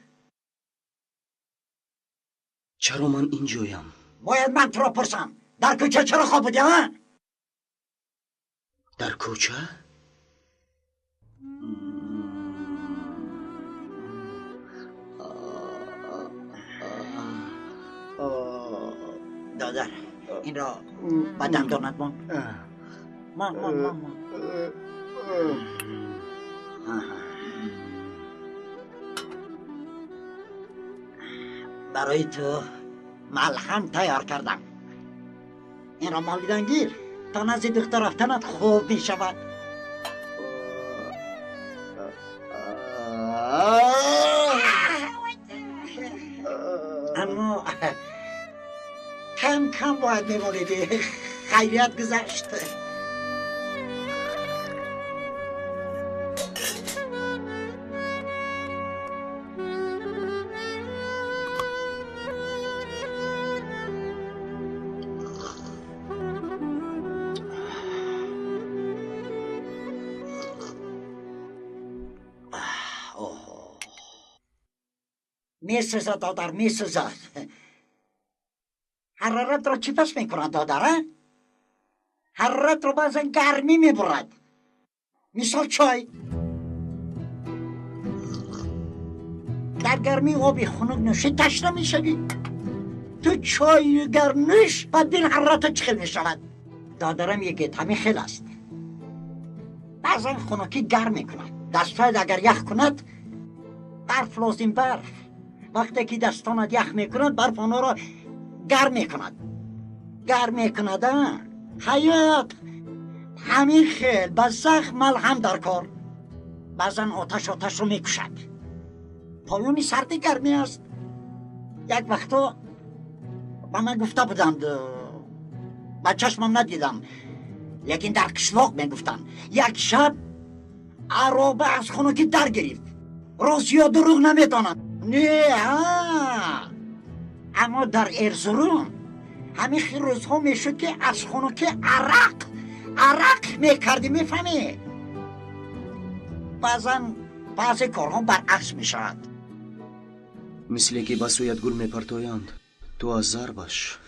چرا من اینجایم؟ باید من تو را پرسم. در کوچه چرا خواب بودی ها؟ در کوچه؟ دادر، این را به دندانت مان. مان مان مان مان. برای تو ملهم تیار کردم. این را مالیدن گیر تا نزد دختر رفتنت خوب می شود. اما کم کم باید میمالیدی. خیریت گذشت. میسوزد دادر، میسوزد. حرارت را چی پس میکند دادر؟ حرارت را بعضا گرمی میبرد. مثال چای در گرمی آبی خنک نوشی تشنه میشوی. تو چای گرم نوش بعد بین حرارت چخل میشود. دادرم یکی همین خیل است. بعضا خنکی گرم میکند. دستایت اگر یخ کند برف لازم برف. وقتی که دستانت یخ میکند برف آنها را گرم میکند. گرم میکند. حیات همین خیل به زخم ملهم در کار. بعضا آتش آتش رو میکشد. پایونی سردی گرمی است. یک وقتا به من گفته بودند، به چشمم ندیدم، لیکن در قشلاق میگفتند یک شب عرابه از خنکی در گرفت. راست یا دروغ نمیدانم. نه ها، اما در ارزروم همین خیلی روزها میشد که از خنکی عرق عرق میکردی. میفهمی؟ بعضا بعضی کارها برعکس میشود. مثل که به سویت گل میپرتویند، تو از ضربش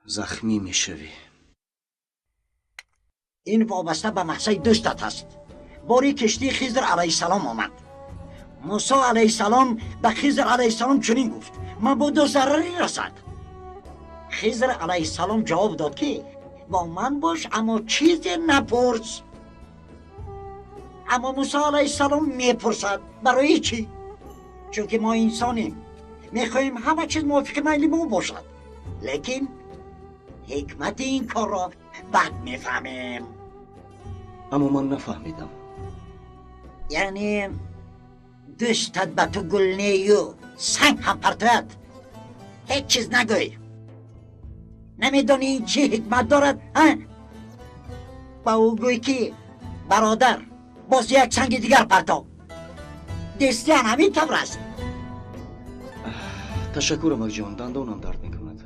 زخمی میشوی. این وابسته به مقصد دوستت است. باری کشتی خضر علیه السلام آمد. موسی علیه السلام به خضر علیه السلام چنین گفت: من با دو ضرری رسد. خضر علیه السلام جواب داد که با من باش اما چیزی نپرس. اما موسی علیه السلام میپرسد. برای چی؟ چون که ما انسانیم، میخواهیم همه چیز موافق میل ما باشد، لیکن حکمت این کار را بد میفهمیم. اما من نفهمیدم. یعنی دوستت به تو گل نیو سنگ هم پرتوید، هیچ چیز نگوی. نمیدانی این چی حکمت دارد؟ ها؟ با او گوی که برادر باز یک سنگ دیگر پرتاب. دستیان همین طور است. تشکر امک جان، دندانم درد میکند.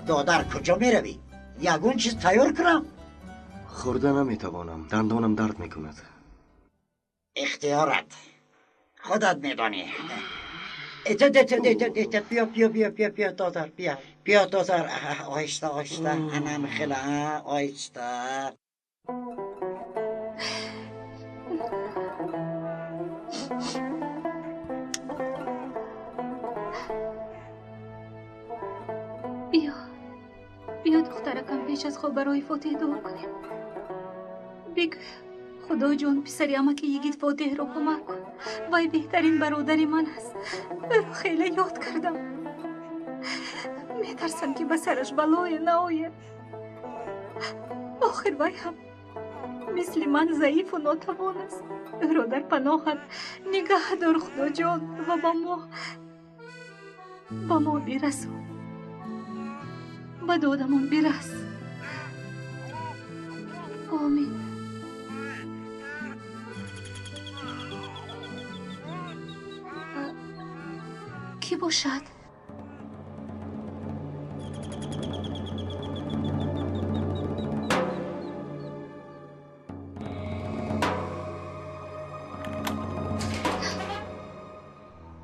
دادر کجا میروی؟ یگون چیز تیار کنم؟ خورده نمیتوانم، دندانم درد میکند. اختیارت، خودت میدانی. اتت اتت اتت اتت، بیا بیا بیا بیا بیا دادر، بیا بیا دادر. آهسته آهسته، انم خیلی آهسته. بیا. Пеш аз хоб барои Фотеҳ дуо кунем. Бигӯ, Худоҷон, писари амаки йигит Фотеҳро кӯмак кун. Вай беҳтарин бародари ман аст. Ӯро хеле ёд кардам. Метарсам, ки ба сараш балое наояд. Охир вай ҳам мисли ман заифу нотавон аст. Ӯро дар паноҳат нигаҳ дор, Худоҷон, ва ба мо бирасон. Ба додамон бирас. Омин. Кӣ бошад?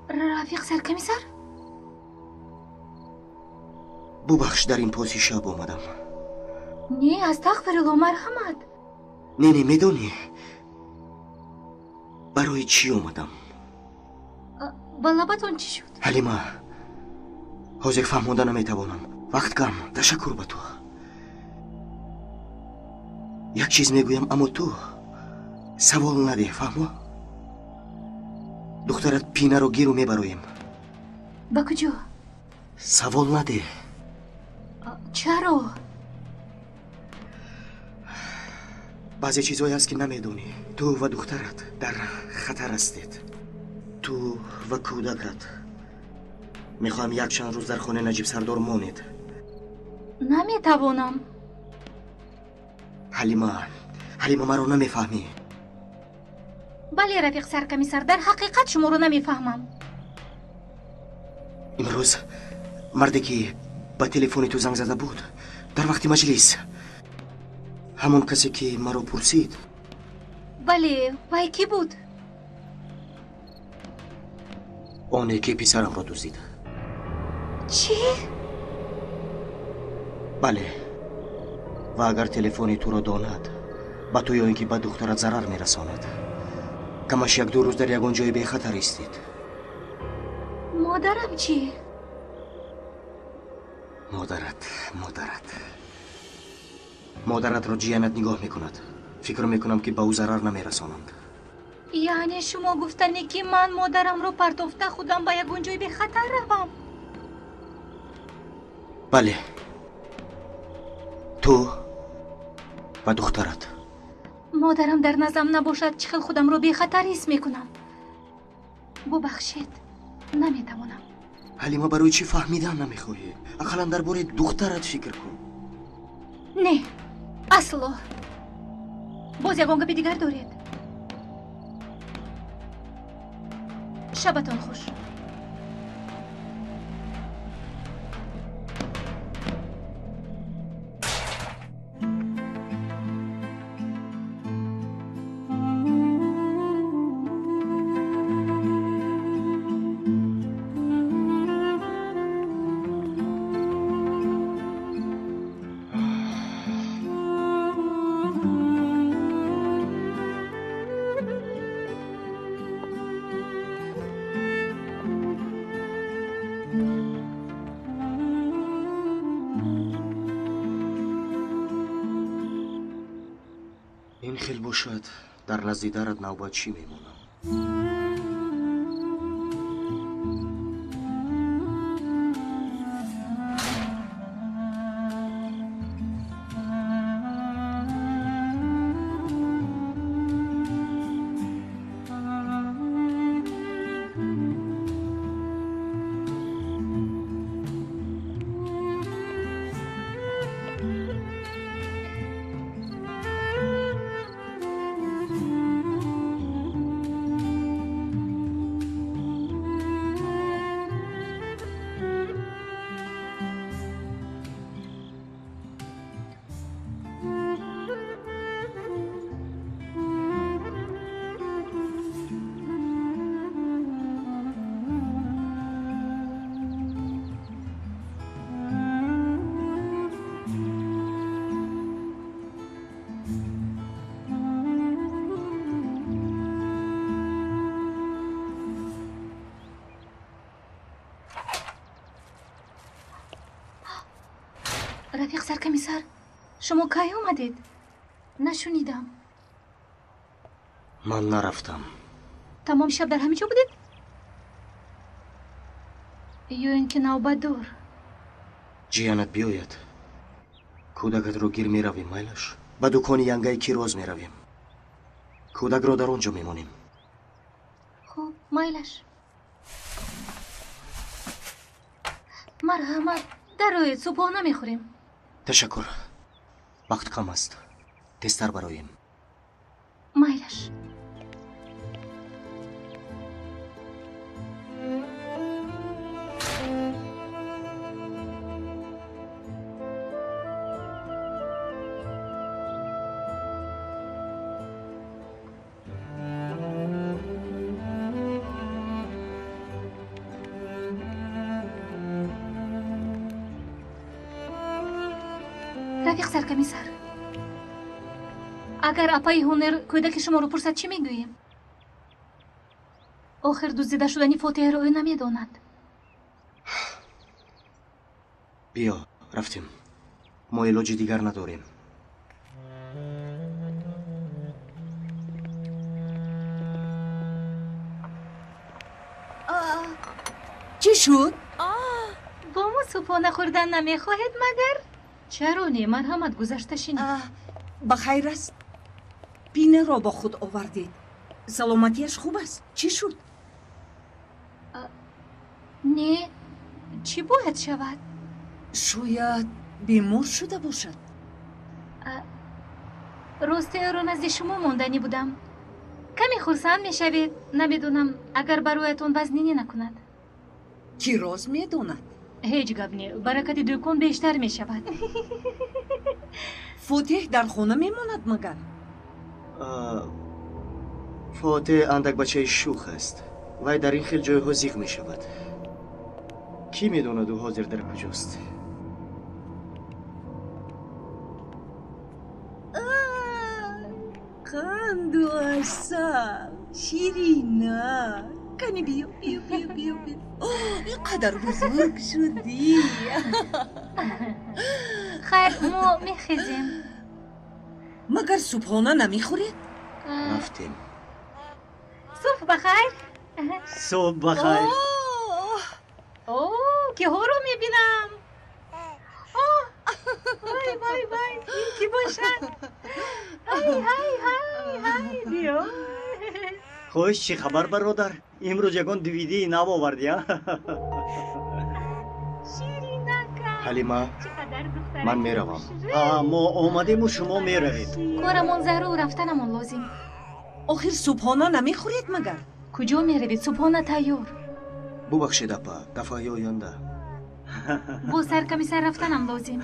Рафиқ саркамисар? Бубахш, дар ин поси шаб омадам. Не, астағфирулло, марҳамат. Не, медонӣ барои чӣ омадам? Ба лабатон чӣ шуд? Ҳалима, ҳозир фаҳмонда наметавонам. Вақт кам. Ташаккур ба ту. Як чиз мегӯям, аммо ту савол надеҳ, фаҳмо? Духтарат Пинаро гиру мебароем. Ба куҷо? Савол надеҳ. Чаро? Баъзе чизҳое ҳаст, ки намедонӣ. Ту ва духтарат дар хатар ҳастед. Ту ва кӯдакат. Мехоҳам якчанд рӯз дар хонаи Наҷиб Сардор монед. Наметавонам. Ҳалима, Ҳалима, маро намефаҳмӣ. Бале, рафиқ саркамисар, дар ҳақиқат шуморо намефаҳмам. Имрӯз марде, ки ба телефони ту занг зада буд дар вақти маҷлис, ҳамон касе, ки маро пурсид. Бале, вай кӣ буд? Оне, ки писарамро дуздид. Чӣ? Бале, ва агар телефони туро донад, ба ту ё ин ки ба духтарат зарар мерасонад. Камаш як-ду рӯз дар ягон ҷои бехатар истед. Модарам чӣ? Модаратро ҷиянат нигоҳ мекунад. Фикр мекунам, ки ба ӯ зарар намерасонанд. Яъне шумо гуфтанӣ, ки ман модарамро партофта худам ба ягон ҷои бехатар равам? Бале, ту ва духтарат. Модарам дар наздам набошад, чӣ хел худамро бехатар ҳис мекунам? Бубахшед, наметавонам. Ҳалима, барои чӣ фаҳмидан намехоҳӣ? Ақаллан дар бораи духтарат фикр кун. Не, асло. Боз ягон гапи дигар доред? Шабатон хуш. Ин хел бошад, дар назди дарат навбатчӣ мемонам. Рафиқ саркамисар, Шумо кай омадед? Нашунидам. Ман нарафтам. Тамоми шаб дар ҳамин ҷо будед? Ё ин ки навбатдор? Ҷиянат биёяд. Кӯдакатро гир меравем, майлаш? Ба дукони янгаи Кироз меравем. Кӯдакро дар он ҷо мемонем. Хуб, майлаш. Марҳамат, дароед, субҳона мехӯрем. Ташаккур. Вақт кам аст. Тезтар бароем. Майлаш. Рафиқ саркомиссар, агар апаи Ҳунер кӯдаки шуморо пурсад, чӣ мегӯем? Охир дуздида шудани Фотиҳаро ӯ намедонад. Биё, рафтем. Мо илоҷи дигар надорем. Чӣ шуд? Бо мо субҳона хӯрдан намехоҳед магар? Чаро не? Марҳамат, гузашта шинед. Ба хайр аст. Пинаро бо худ овардед. Саломатиаш хуб аст? Чӣ шуд? Не, чӣ бояд шавад? Шояд бемор шуда бошад. Рости ӯро назди шумо монданӣ будам. Каме хурсанд мешавед, намедонам, агар бароятон вазнинӣ накунад. Кӣ роз медонад? Ҳеҷ гап не, баракати дӯкон бештар мешавад. Фотиҳ дар хона мемонад магар? Фотиҳ андак бачаи шӯх аст. Вай дар ин хел ҷойҳо зиқ мешавад. Кӣ медонад ӯ ҳозир дар куҷост? Қанду асал, ширина. Кани биё, биё, биё, биё, биё. Ин қадар бузург шудӣ. Хайр, мо мехезем. Магар субҳона намехӯред? Рафтем. Субҳ ба хайр. Субҳ ба хайр. О, киҳоро мебинам. Вай, вай, вай, ин ки бошад? Ҳай, ҳай, ҳай, ҳай, биё. Хуш, чӣ хабар, бародар? Имрӯз ягон дивидии нав овардӣ, а? Ширинака. Ҳалима, ман меравам. Мо омадему шумо меравед. Корамон зарур, рафтанамон лозим. Охир субҳона намехӯред магар? Куҷо меравед? Субҳона тайёр. Бубахшед, апа, дафъаи оянда. Бо саркомиссар рафтанам лозим.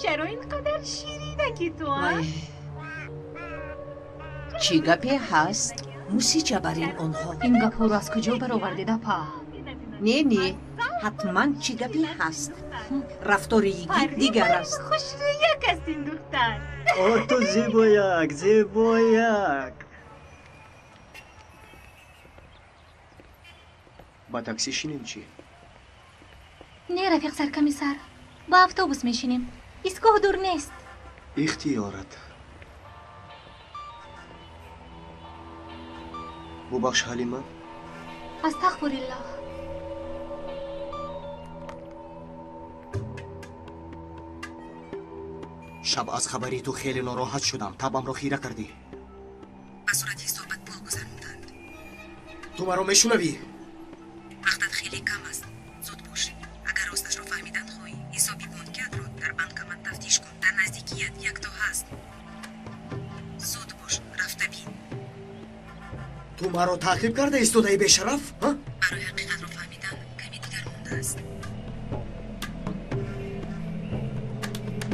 Чаро ин қадар ширинаки ту, а? Чӣ гапе ҳаст? Мусича бар ин онҳо. Ин гапҳоро аз куҷо баровардед, апа? Не, не, ҳатман чӣ гапе ҳаст. Рафтори йигит дигар аст. Хушрӯяк аст ин духтар. О, ту зебояк, зебояк. Ба такси шинем чӣ? Не, рафиқ саркомиссар, ба автобус мешинем. Истгоҳ дур нест. Ихтиёрат. Бубахш, Ҳалима. Астағфируллоҳ. Шаб аз хабари ту хеле нороҳат шудам. Табамро хира кардӣ. Ба сурати ҳисобат пул гузаронданд. Ту маро мешунавӣ? Вақтат хеле кам аст. Зуд бош. Агар росташро фаҳмидан хоҳӣ, ҳисоби бонкиатро дар банкомат тафтиш кун. Дар наздикият якто ҳаст. Зуд бош, рафта бин. Ту маро таъқиб карда истодаи бешараф? Барои ҳақиқатро фаҳмидан каме дигар мондааст.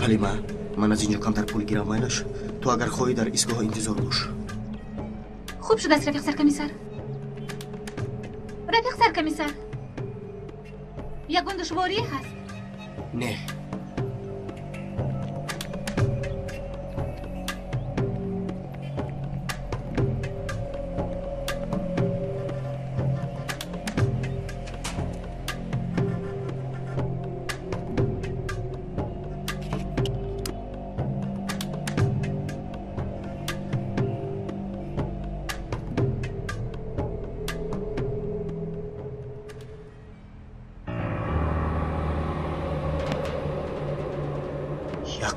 Ҳалима, ман аз ин ҷо камтар пул гирам, майлаш? Ту агар хоҳӣ дар истгоҳ интизор бош. Хуб шудааст, рафиқ саркомиссар. Рафиқ саркомиссар, ягон душворӣ ҳаст? Не.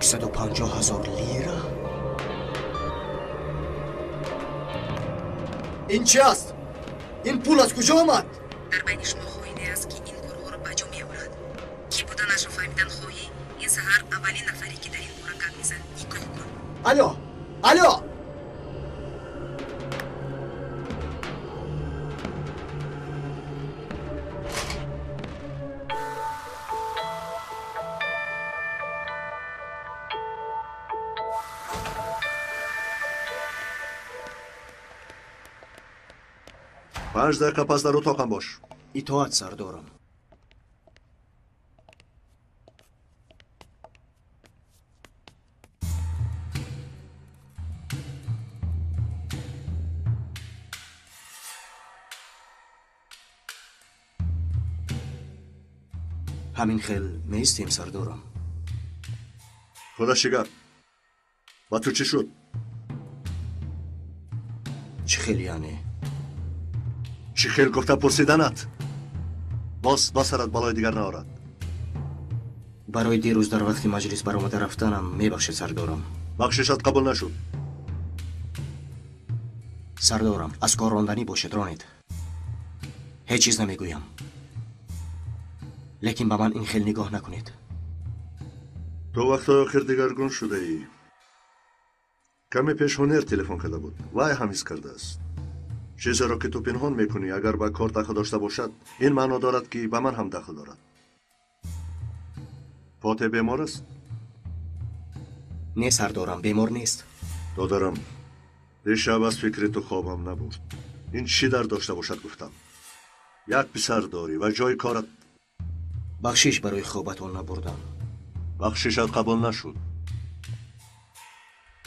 150,000 лира? Ин чӣ аст? Ин пул аз куҷо омад? Дар байни шумо хоине аст, ки ин корҳоро ба ҷо меорад. Кӣ буданашро фаҳмидан хоҳӣ, ин саҳар аввалин нафаре, ки дар ин бора гап мезад, нигоҳ кун. Алё! Алё! Панҷ дақиқа пас дар утоқам бош. Итоат, сардорам. Ҳамин хел меистем, сардорам. Худо чӣ гап? Ба ту чӣ шуд? Чӣ хел яъне? Чӣ хел гуфта пурсиданат? Боз ба сарат балои дигар наорад. Барои дирӯз дар вақти маҷлис баромада рафтанам мебахшед, сардорам. Бахшишат қабул нашуд. Сардорам, аз кор ронданӣ бошед, ронед. Ҳеҷ чиз намегӯям. Лекин ба ман ин хел нигоҳ накунед. Ту вақтҳои охир дигаргун шудаӣ. Каме пеш Ҳунер телефон карда буд. Вай ҳам ҳис кардааст. Чизеро ки ту пинҳон мекунӣ, агар ба кор дахл дошта бошад, ин маъно дорад, ки ба ман ҳам дахл дорад. Фотеҳ бемор аст? Не, сардорам, бемор нест. Додарам, дишаб аз фикри ту хобам набурд. Ин чӣ дар дошта бошад гуфтам. Як писар дорӣ ва ҷои корат. Бахшиш барои хобатон набурдам. Бахшишат қабул нашуд.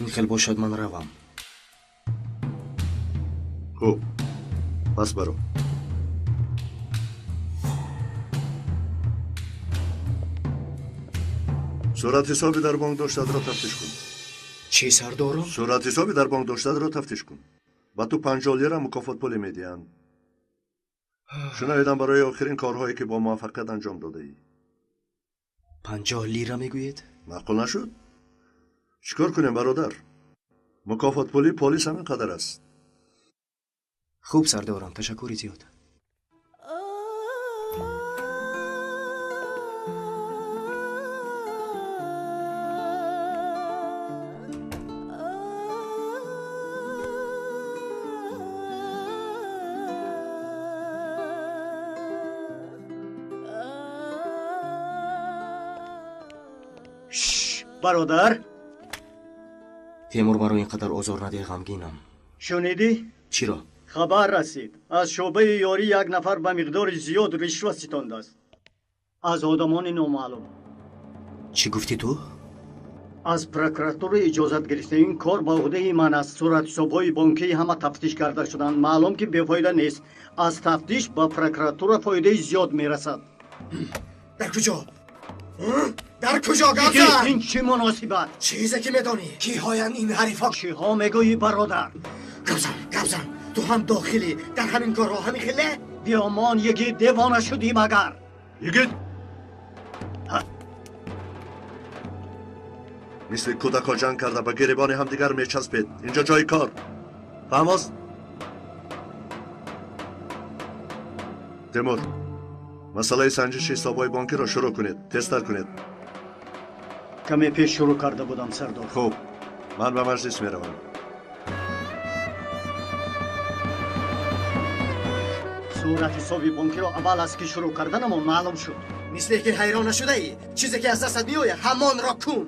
Ин хел бошад, ман равам. Хуб, пас баро. Суратҳисоби дар бонк доштадро тафтиш кун. Чӣ, сардорам? Суратҳисоби дар бонк доштадро тафтиш кун. Ба ту 50 лира мукофотпуле медиҳанд. Шунавидам барои охирин корҳое, ки бо муваффақият анҷом додаӣ. 50 лира мегӯед? Маъқул нашуд? Чӣ кор кунем, бародар? Мукофотпули полис ҳамин қадар аст. Хуб, сардорам, ташаккури зиёд. Бародар, Темур, маро ин қадар озор надиҳ, ғамгинам. Шунидӣ? Чиро? Хабар расид. Аз шӯъбаи ёрӣ як нафар ба миқдори зиёд ришва ситондааст. Аз одамони номаълум. Чӣ гуфтӣ ту? Аз прокуратура иҷозат гирифта. Ин кор ба уҳдаи ман аст. Суратҳисобҳои бонкии ҳама тафтиш карда шуданд. Маълум, ки бефоида нест. Аз тафтиш ба прокуратура фоидаи зиёд мерасад. Дар куҷо? Дар куҷо гап зад? Ин чӣ муносибат? Чизе ки медонӣ. Киҳоянд ин ҳарифҳо? Чиҳо мегӯӣ, бародар? Гап зан, гап зан. Ту ҳам дохилӣ дар ҳамин корҳо, ҳамин хеле? Биёмон, йигит, девона шудӣ магар? Йигит! Мисли кӯдакҳо ҷанг карда ба гиребони ҳамдигар мечаспед. Инҷо ҷои кор. Фаҳм аст? Темур, масъалаи санҷиши ҳисобҳои бонкиро шурӯъ кунед, тезтар кунед. Каме пеш шурӯъ карда будам, сардор. Хуб, ман ба маҷлис меравам. Суратҳисоби бонкиро аввал аз ки шурӯъ карданамон маълум шуд. Мисле ки ҳайрон нашудаӣ, чизе ки аз дастат меояд, ҳамонро кун.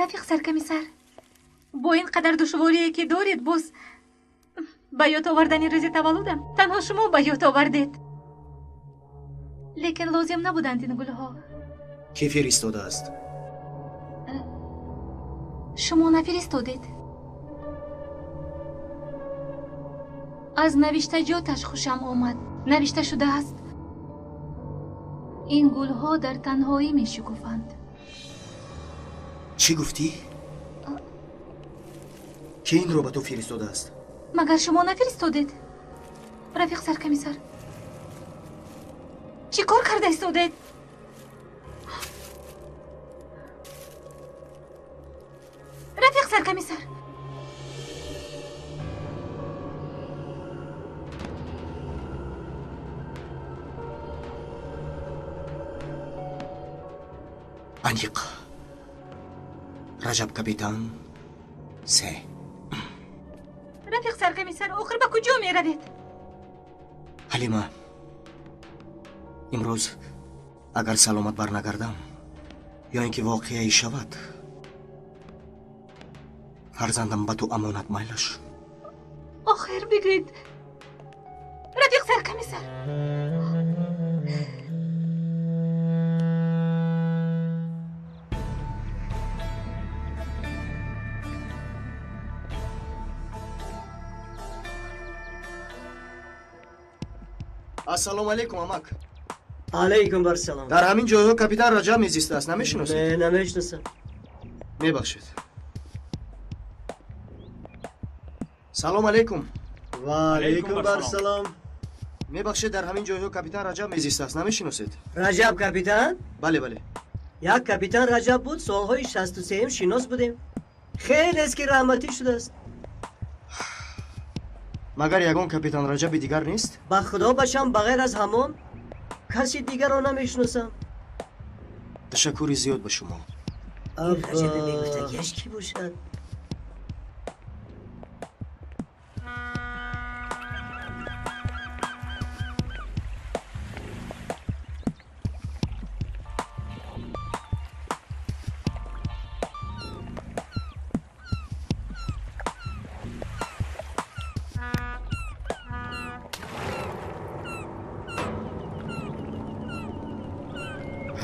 Рафиқ саркомиссар, бо ин қадар душворие, ки доред, боз ба ёд овардани рӯзи таваллудам танҳо шумо ба ёд овардед. Лекин лозим набуданд ин гулҳо. Кӣ фиристодааст? Шумо нафиристодед. Аз навиштаҷоташ хушам омад. Навишта шудааст: ин гулҳо дар танҳоӣ мешукуфанд. Чӣ гуфтӣ? Ки инро ба ту фиристодааст? Магар шумо нафиристодед? Рафиқ саркомиссар, чӣ кор карда истодед? Рафиқ саркомиссар, аниқ Раҷаб капитан се. Рафиқ саркомиссар, охир ба куҷо меравед? Ҳалима, имрӯз агар саломат барнагардам ё ин ки воқеае шавад, фарзандам ба ту амонат майлаш. Охир бигӯед, рафиқ саркомиссар. Ассалому алайкум, амак. Алайкум барсалом. Дар ҳамин ҷойҳо капитан Раҷаб мезистааст, намешиносед? Не, намешиносам. Мебахшед. Салом алайкум. Ва алайкум барсалом. Мебахшед, дар ҳамин ҷойҳо капитан Раҷаб мезистааст, намешиносед? Раҷаб капитан? Бале, бале. Як капитан Раҷаб буд, солҳои 63 шинос будем. Хелест ки раҳматӣ шудааст. Магар ягон капитан Раҷаби дигар нест? Ба худо бачам, ба ғайр аз ҳамон каси дигарро намешиносам. Ташаккури зиёд ба шумо. Раҷаби мегуфтагиаш кӣ бошад?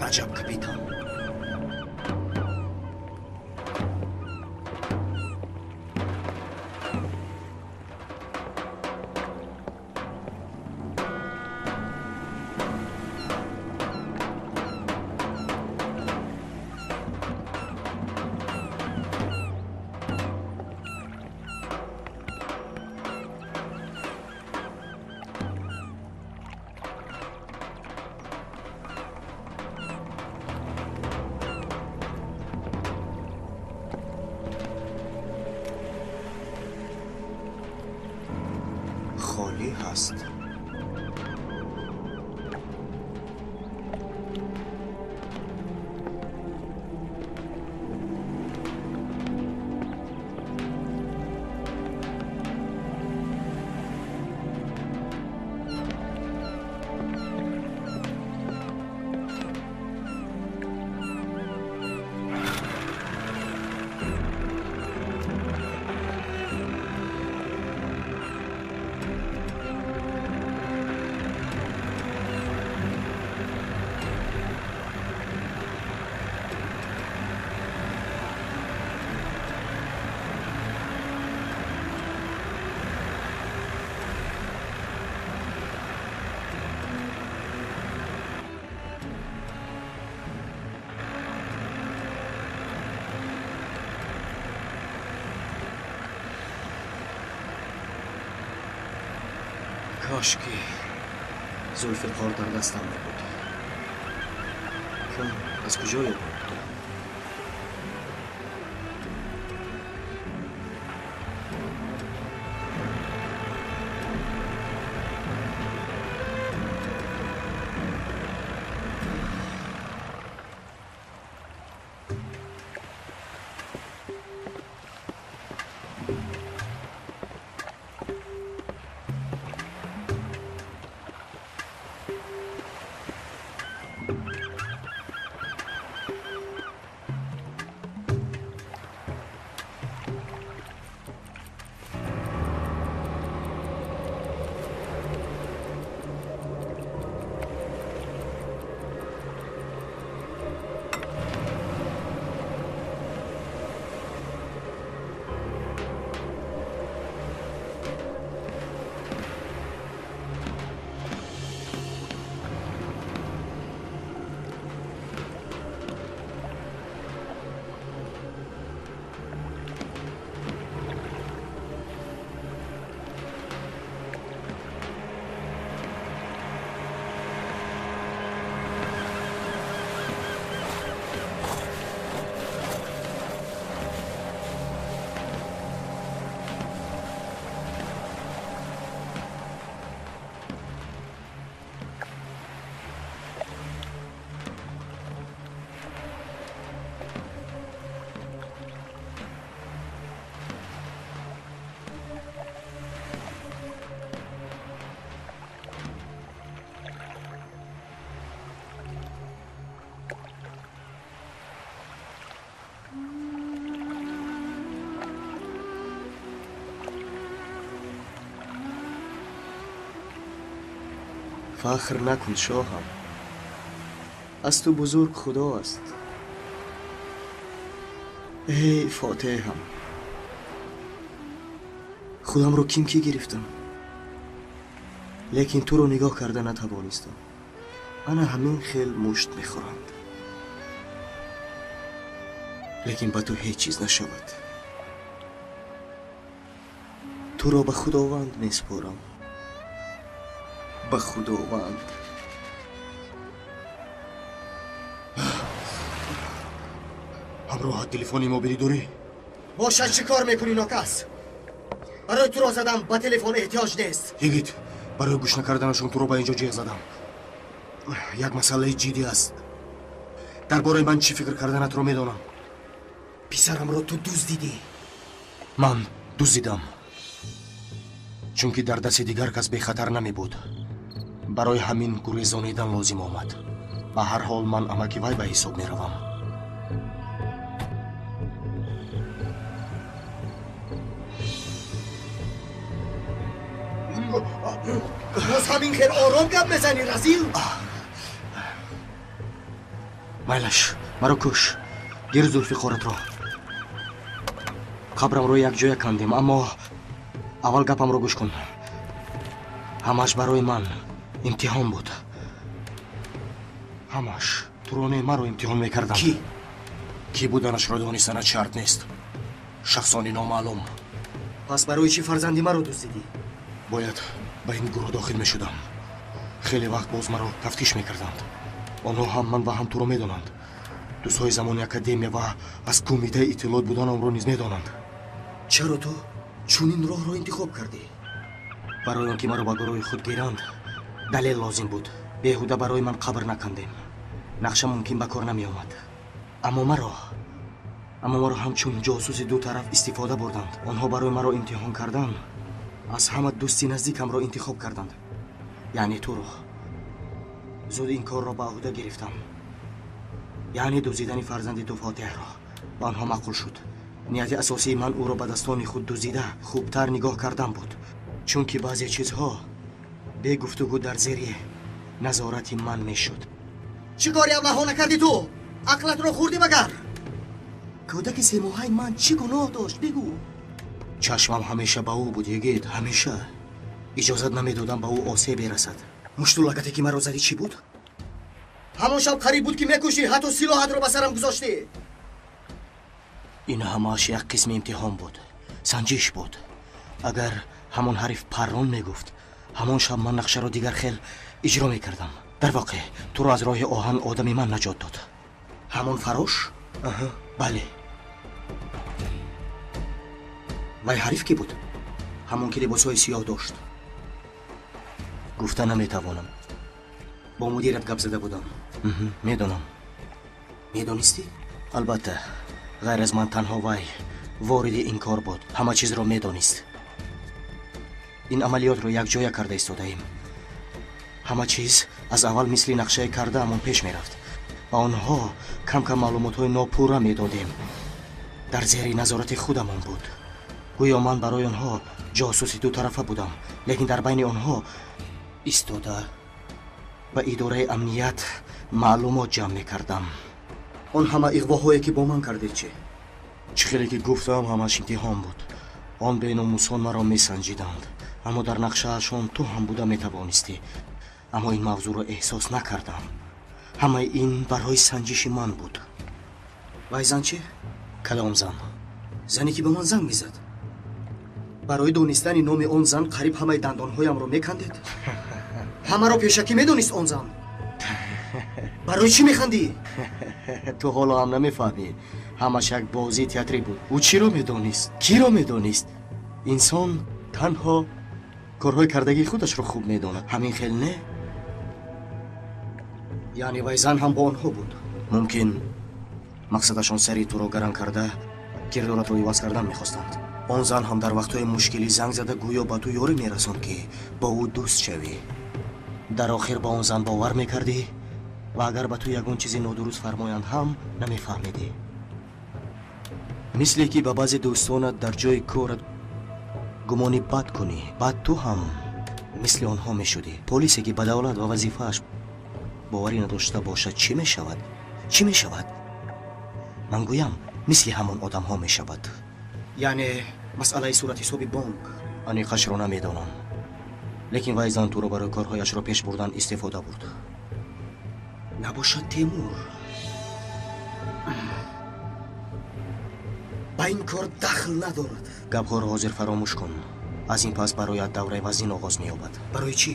Раҷаб капитан. Холӣ ҳаст. Кош ки Зулфиқор дар дастам мебуд. Аз куҷо ёбам? Фахр накун шоҳам. Аз ту бузург Худо аст. Эй Фотеҳам, худамро ким ки гирифтам, лекин туро нигоҳ карда натавонистам. Ана ҳамин хел мушт мехӯранд, лекин ба ту ҳеҷ чиз нашавад. Туро ба Худованд месупорам, ба Худованд. Ҳамроҳат телефони мобилӣ дорӣ? Бошад, чӣ кор мекунӣ нокас? Барои туро задам, ба телефон эҳтиёҷ нест. Йигит, барои гӯш накарданашон туро ба инҷо ҷеғ задам. Як масъалаи ҷиддӣ аст. Дар бораи ман чӣ фикр карданатро медонам. Писарамро ту дуздидӣ. Ман дуздидам, чунки дар дасти дигар кас бехатар намебуд. Барои ҳамин гурезонидан лозим омад. Ба ҳар ҳол ман амаки вай ба ҳисоб меравам. Боз ҳамин хел ором гап мезанӣ, разил? Майлаш, маро куш. Гир Зулфиқоратро. Қабрамро якҷоя кандем, аммо аввал гапамро гӯш кун. Ҳамаш барои ман имтиҳон буд. Ҳамаш туро не, маро имтиҳон мекарданд. Кӣ? Кӣ буданашро донистанат шарт нест. Шахсони номаълум. Пас барои чӣ фарзанди маро дуздидӣ? Бояд ба ин гурӯҳ дохил мешудам. Хеле вақт боз маро тафтиш мекарданд. Онҳо ҳам ман ва ҳам туро медонанд. Дӯстҳои замони академия ва аз кумитаи иттилоот буданамро низ медонанд. Чаро ту чунин роҳро интихоб кардӣ? Барои он ки маро ба гурӯҳи худ гиранд, далел лозим буд. Беҳуда барои ман қабр накандем. Нақша мумкин ба кор намеомад. Аммо маро ҳамчун ҷосуси ду тараф истифода бурданд. Онҳо барои маро имтиҳон кардан аз ҳама дӯсти наздикамро интихоб карданд, яъне туро. Зуд ин корро ба ӯҳда гирифтам, яъне дуздидани фарзанди ту Фотеҳро. Ба онҳо маъқул шуд. Нияти асосии ман ӯро ба дастони худ дуздида хубтар нигоҳ кардан буд, чунки баъзе чизҳо бе гуфтугӯ дар зери назорати ман мешуд. Чӣ кори аблаҳона кардӣ ту? Ақлатро хӯрдӣ магар? Кӯдаки семоҳаи ман чӣ гуноҳ дошт? Бигӯ. Чашмам ҳамеша ба ӯ буд, Йигит, ҳамеша. Иҷозат намедодам ба ӯ осеб берасад. Мушту лагате ки маро задӣ чӣ буд? Ҳамон шаб қариб буд ки мекушӣ, ҳатто силоҳатро ба сарам гузоштӣ. Ин ҳамааш як қисми имтиҳон буд, санҷиш буд. Агар ҳамон ҳариф паррон мегуфт, ҳамон шаб ман нақшаро дигар хел иҷро мекардам. Дар воқеъ туро аз роҳи оҳан одами ман наҷот дод. Ҳамон фарош? Аҳа, бале. Вай ҳариф кӣ буд? Ҳамон ки либосҳои сиёҳ дошт. Гуфта наметавонам. Бо мудират гап зада будам. Медонам. Медонистӣ? Албатта, ғайр аз ман танҳо вай вориди ин кор буд. Ҳама чизро медонист. Ин амалиётро якҷоя карда истодаем. Ҳама чиз аз аввал мисли нақшаи кардаамон пеш мерафт. Ба онҳо кам-кам маълумотҳои нопурра медодем. Дар зери назорати худамон буд. Гӯё ман барои онҳо ҷосуси дутарафа будам, лекин дар байни онҳо истода ба идораи амният маълумот ҷамъ мекардам. Он ҳама иғвоҳое ки бо ман кардед чӣ? Чӣ хеле ки гуфтам, ҳамаш имтиҳон буд. Он беномусон маро месанҷиданд, аммо дар нақшаашон ту ҳам буда метавонистӣ. Аммо ин мавзӯъро эҳсос накардам. Ҳамаи ин барои санҷиши ман буд. Вай зан чӣ? Кадом зан? Зане ки ба ман занг мезад. Барои донистани номи он зан қариб ҳамаи дандонҳоямро мекандед? Ҳамаро пешакӣ медонист он зан? Барои чӣ механдӣ? Ту ҳоло ҳам намефаҳмӣ. Ҳамаш як бозии театрӣ буд. Ӯ чиро медонист? Киро медонист? Инсон танҳо корҳои кардагии худашро хуб медонад. Ҳамин хел не? Яъне вай зан ҳам бо онҳо буд? Мумкин мақсадашон сари туро гаран карда кирдоратро иваз кардан мехостанд. Он зан ҳам дар вақтҳои мушкилӣ занг зада гӯё ба ту ёрӣ мерасонд, ки бо ӯ дӯст шавӣ. Дар охир ба он зан бовар мекардӣ ва агар ба ту ягон чизи нодуруст фармоянд ҳам намефаҳмидӣ. Мисле ки ба баъзе дӯстонат дар ҷои корат гумони бад кунӣ, баъд ту ҳам Мисли онҳо мешудӣ. Полисе ки ба давлат ва вазифааш боварӣ надошта бошад, чӣ мешавад? Чӣ мешавад? Ман гӯям, мисли ҳамон одамҳо мешавад. Яъне масъалаи суратҳисоби бонк. Аниқашро намедонам, лекин вай зан туро барои корҳояшро пеш бурдан истифода бурд. Набошад Темур ба ин кор дахл надорад. Гапҳоро ҳозир фаромӯш кун. Аз ин пас бароят давраи вазин оғоз меёбад. Барои чӣ?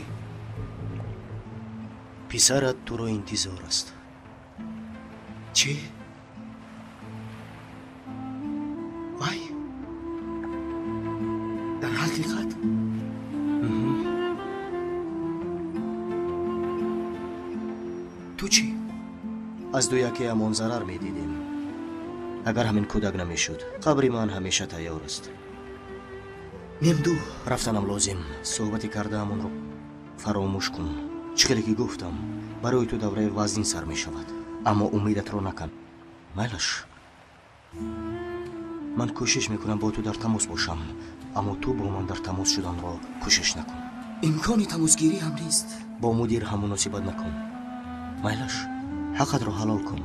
Писарат туро интизор аст. Чӣ? Вай? Дар ҳақиқат? Ту чӣ? Аз ду якеамон зарар медидем. Агар ҳамин кӯдак намешуд, қабри ман ҳамеша тайёр аст. Мемду, рафтанам лозим. Суҳбати кардаамонро фаромӯш кун. Чӣ хеле ки гуфтам, барои ту давраи вазнин сар мешавад. Аммо умедатро накан. Майлаш. Ман кӯшиш мекунам бо ту дар тамос бошам, аммо ту бо ман дар тамос шуданро кӯшиш накун. Имкони тамосгирӣ ҳам нест. Бо мудир ҳам муносибат накун. Майлаш, ҳаққатро ҳалол кун.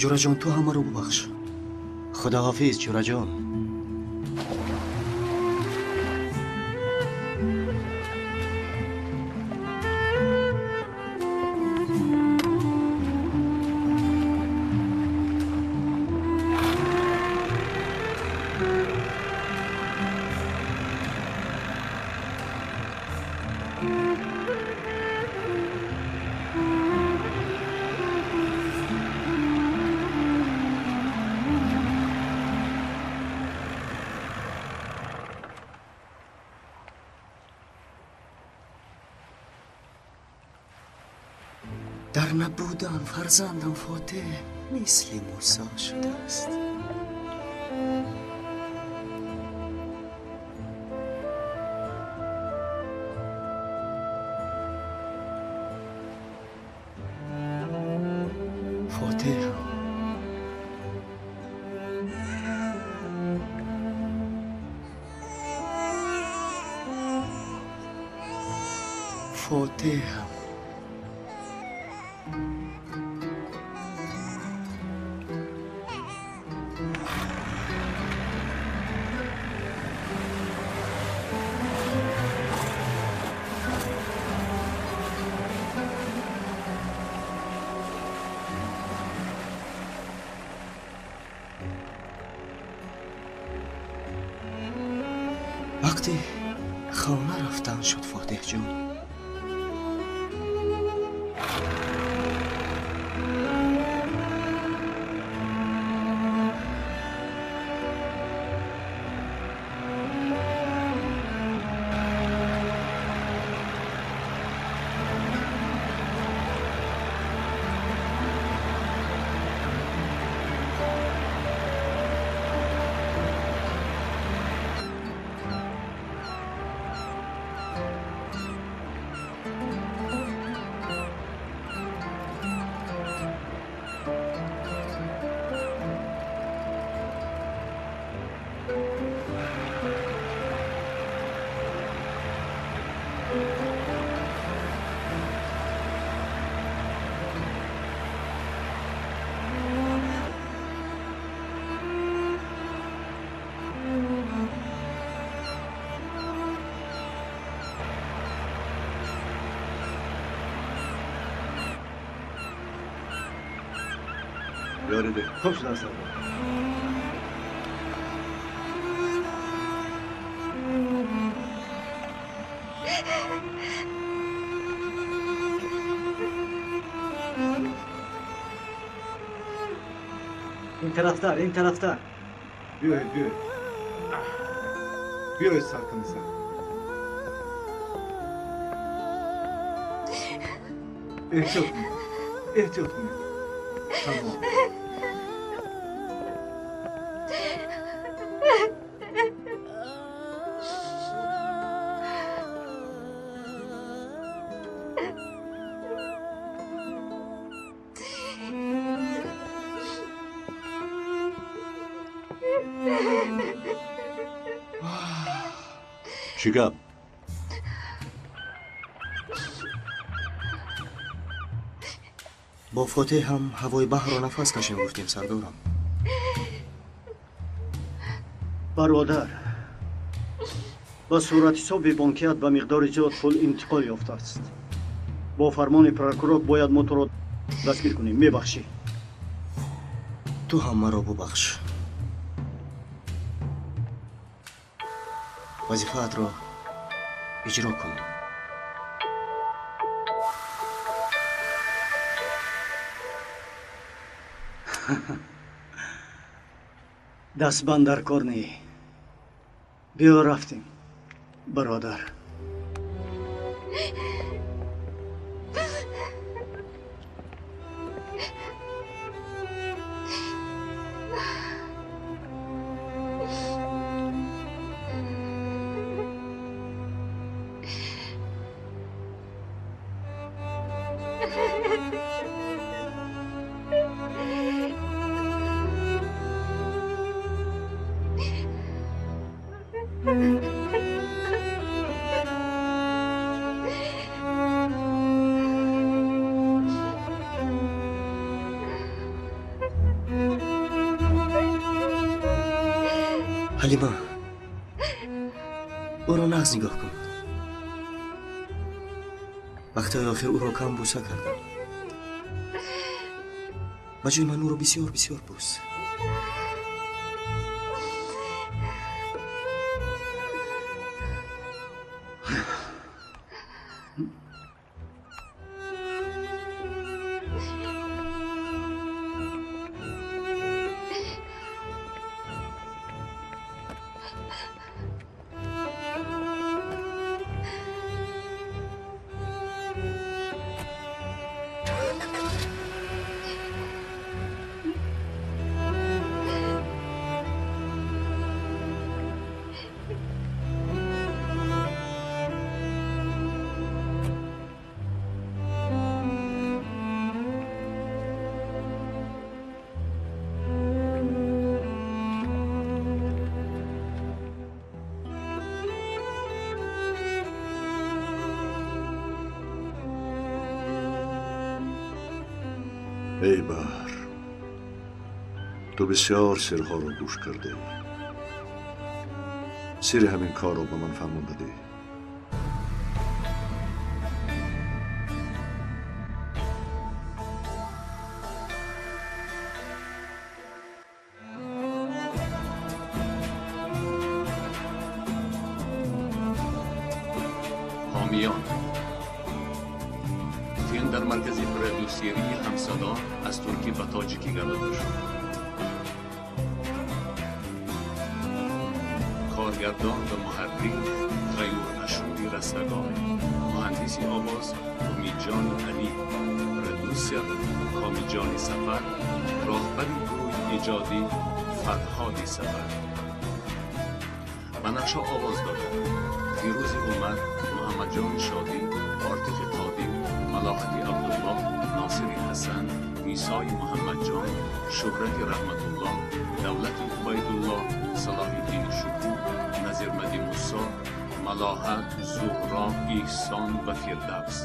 Ҷураҷон, ту ҳамаро бубахш. Худоҳофиз, ҷураҷон. Дар набудан фарзандам Фотеҳ мисли Мусо шудааст. Фотеҳ Фотеҳам. Вақти хона рафтан шуд, Фотеҳҷон. Ёриде, хуб шудан савдо. Ин тарафтар, ин тарафтар. Биёед, биёед. Биёед сар кунед сар. Эҳтиёт кунед. Эҳтиёт кунед. Тамом. Чӣ гап? Бо Фотеҳ ҳам ҳавои баҳрро нафас кашем гуфтем, сардорам. Бародар, ба суратҳисоби бонкият ба миқдори зиёд пул интиқол ёфтааст. Бо фармони прокурор бояд мо туро дастгир кунем. Мебахшӣ. Ту ҳам маро бубахш. Вазифаатро иҷро кун. Дастбанд дар кор не. Биё рафтем, бародар. Ҳалима, ӯро нағз нигоҳ кун. Вақтҳои охир ӯро кам бӯса кардам. Ба ҷои ман ӯро бисёр бисёр бӯс. Эй баҳр, ту бисёр сирҳоро гӯш кардӣ. Сири ҳамин корро ба ман фаҳмонда деҳ. ҳомиён филм дар маркази продюсерии ҳамсадо аз туркӣ ба тоҷикӣ гардонида шуд. Коргардон ва муҳаррир Ғаюр Ашури Растагор, муҳандиси овоз Умидҷони Алӣ, продюсер Комиҷони Сафар, роҳбари гурӯҳи эҷодӣ Фарҳоди Сафар. Ба нақшҳо овоз доданд Фирӯзи Умар, Муҳаммадҷони Шодӣ, Ортиқи Қодир, Малоҳати Абдуллоҳ, Носири Ҳасан, Мисои Муҳаммадҷон, Шӯҳрати Раҳматуллоҳ, Давлати Убайдуллоҳ, Салоҳиддини Шукур, Назирмади Мусо, Малоҳат, Зуҳро, Эҳсон ва Фирдавс.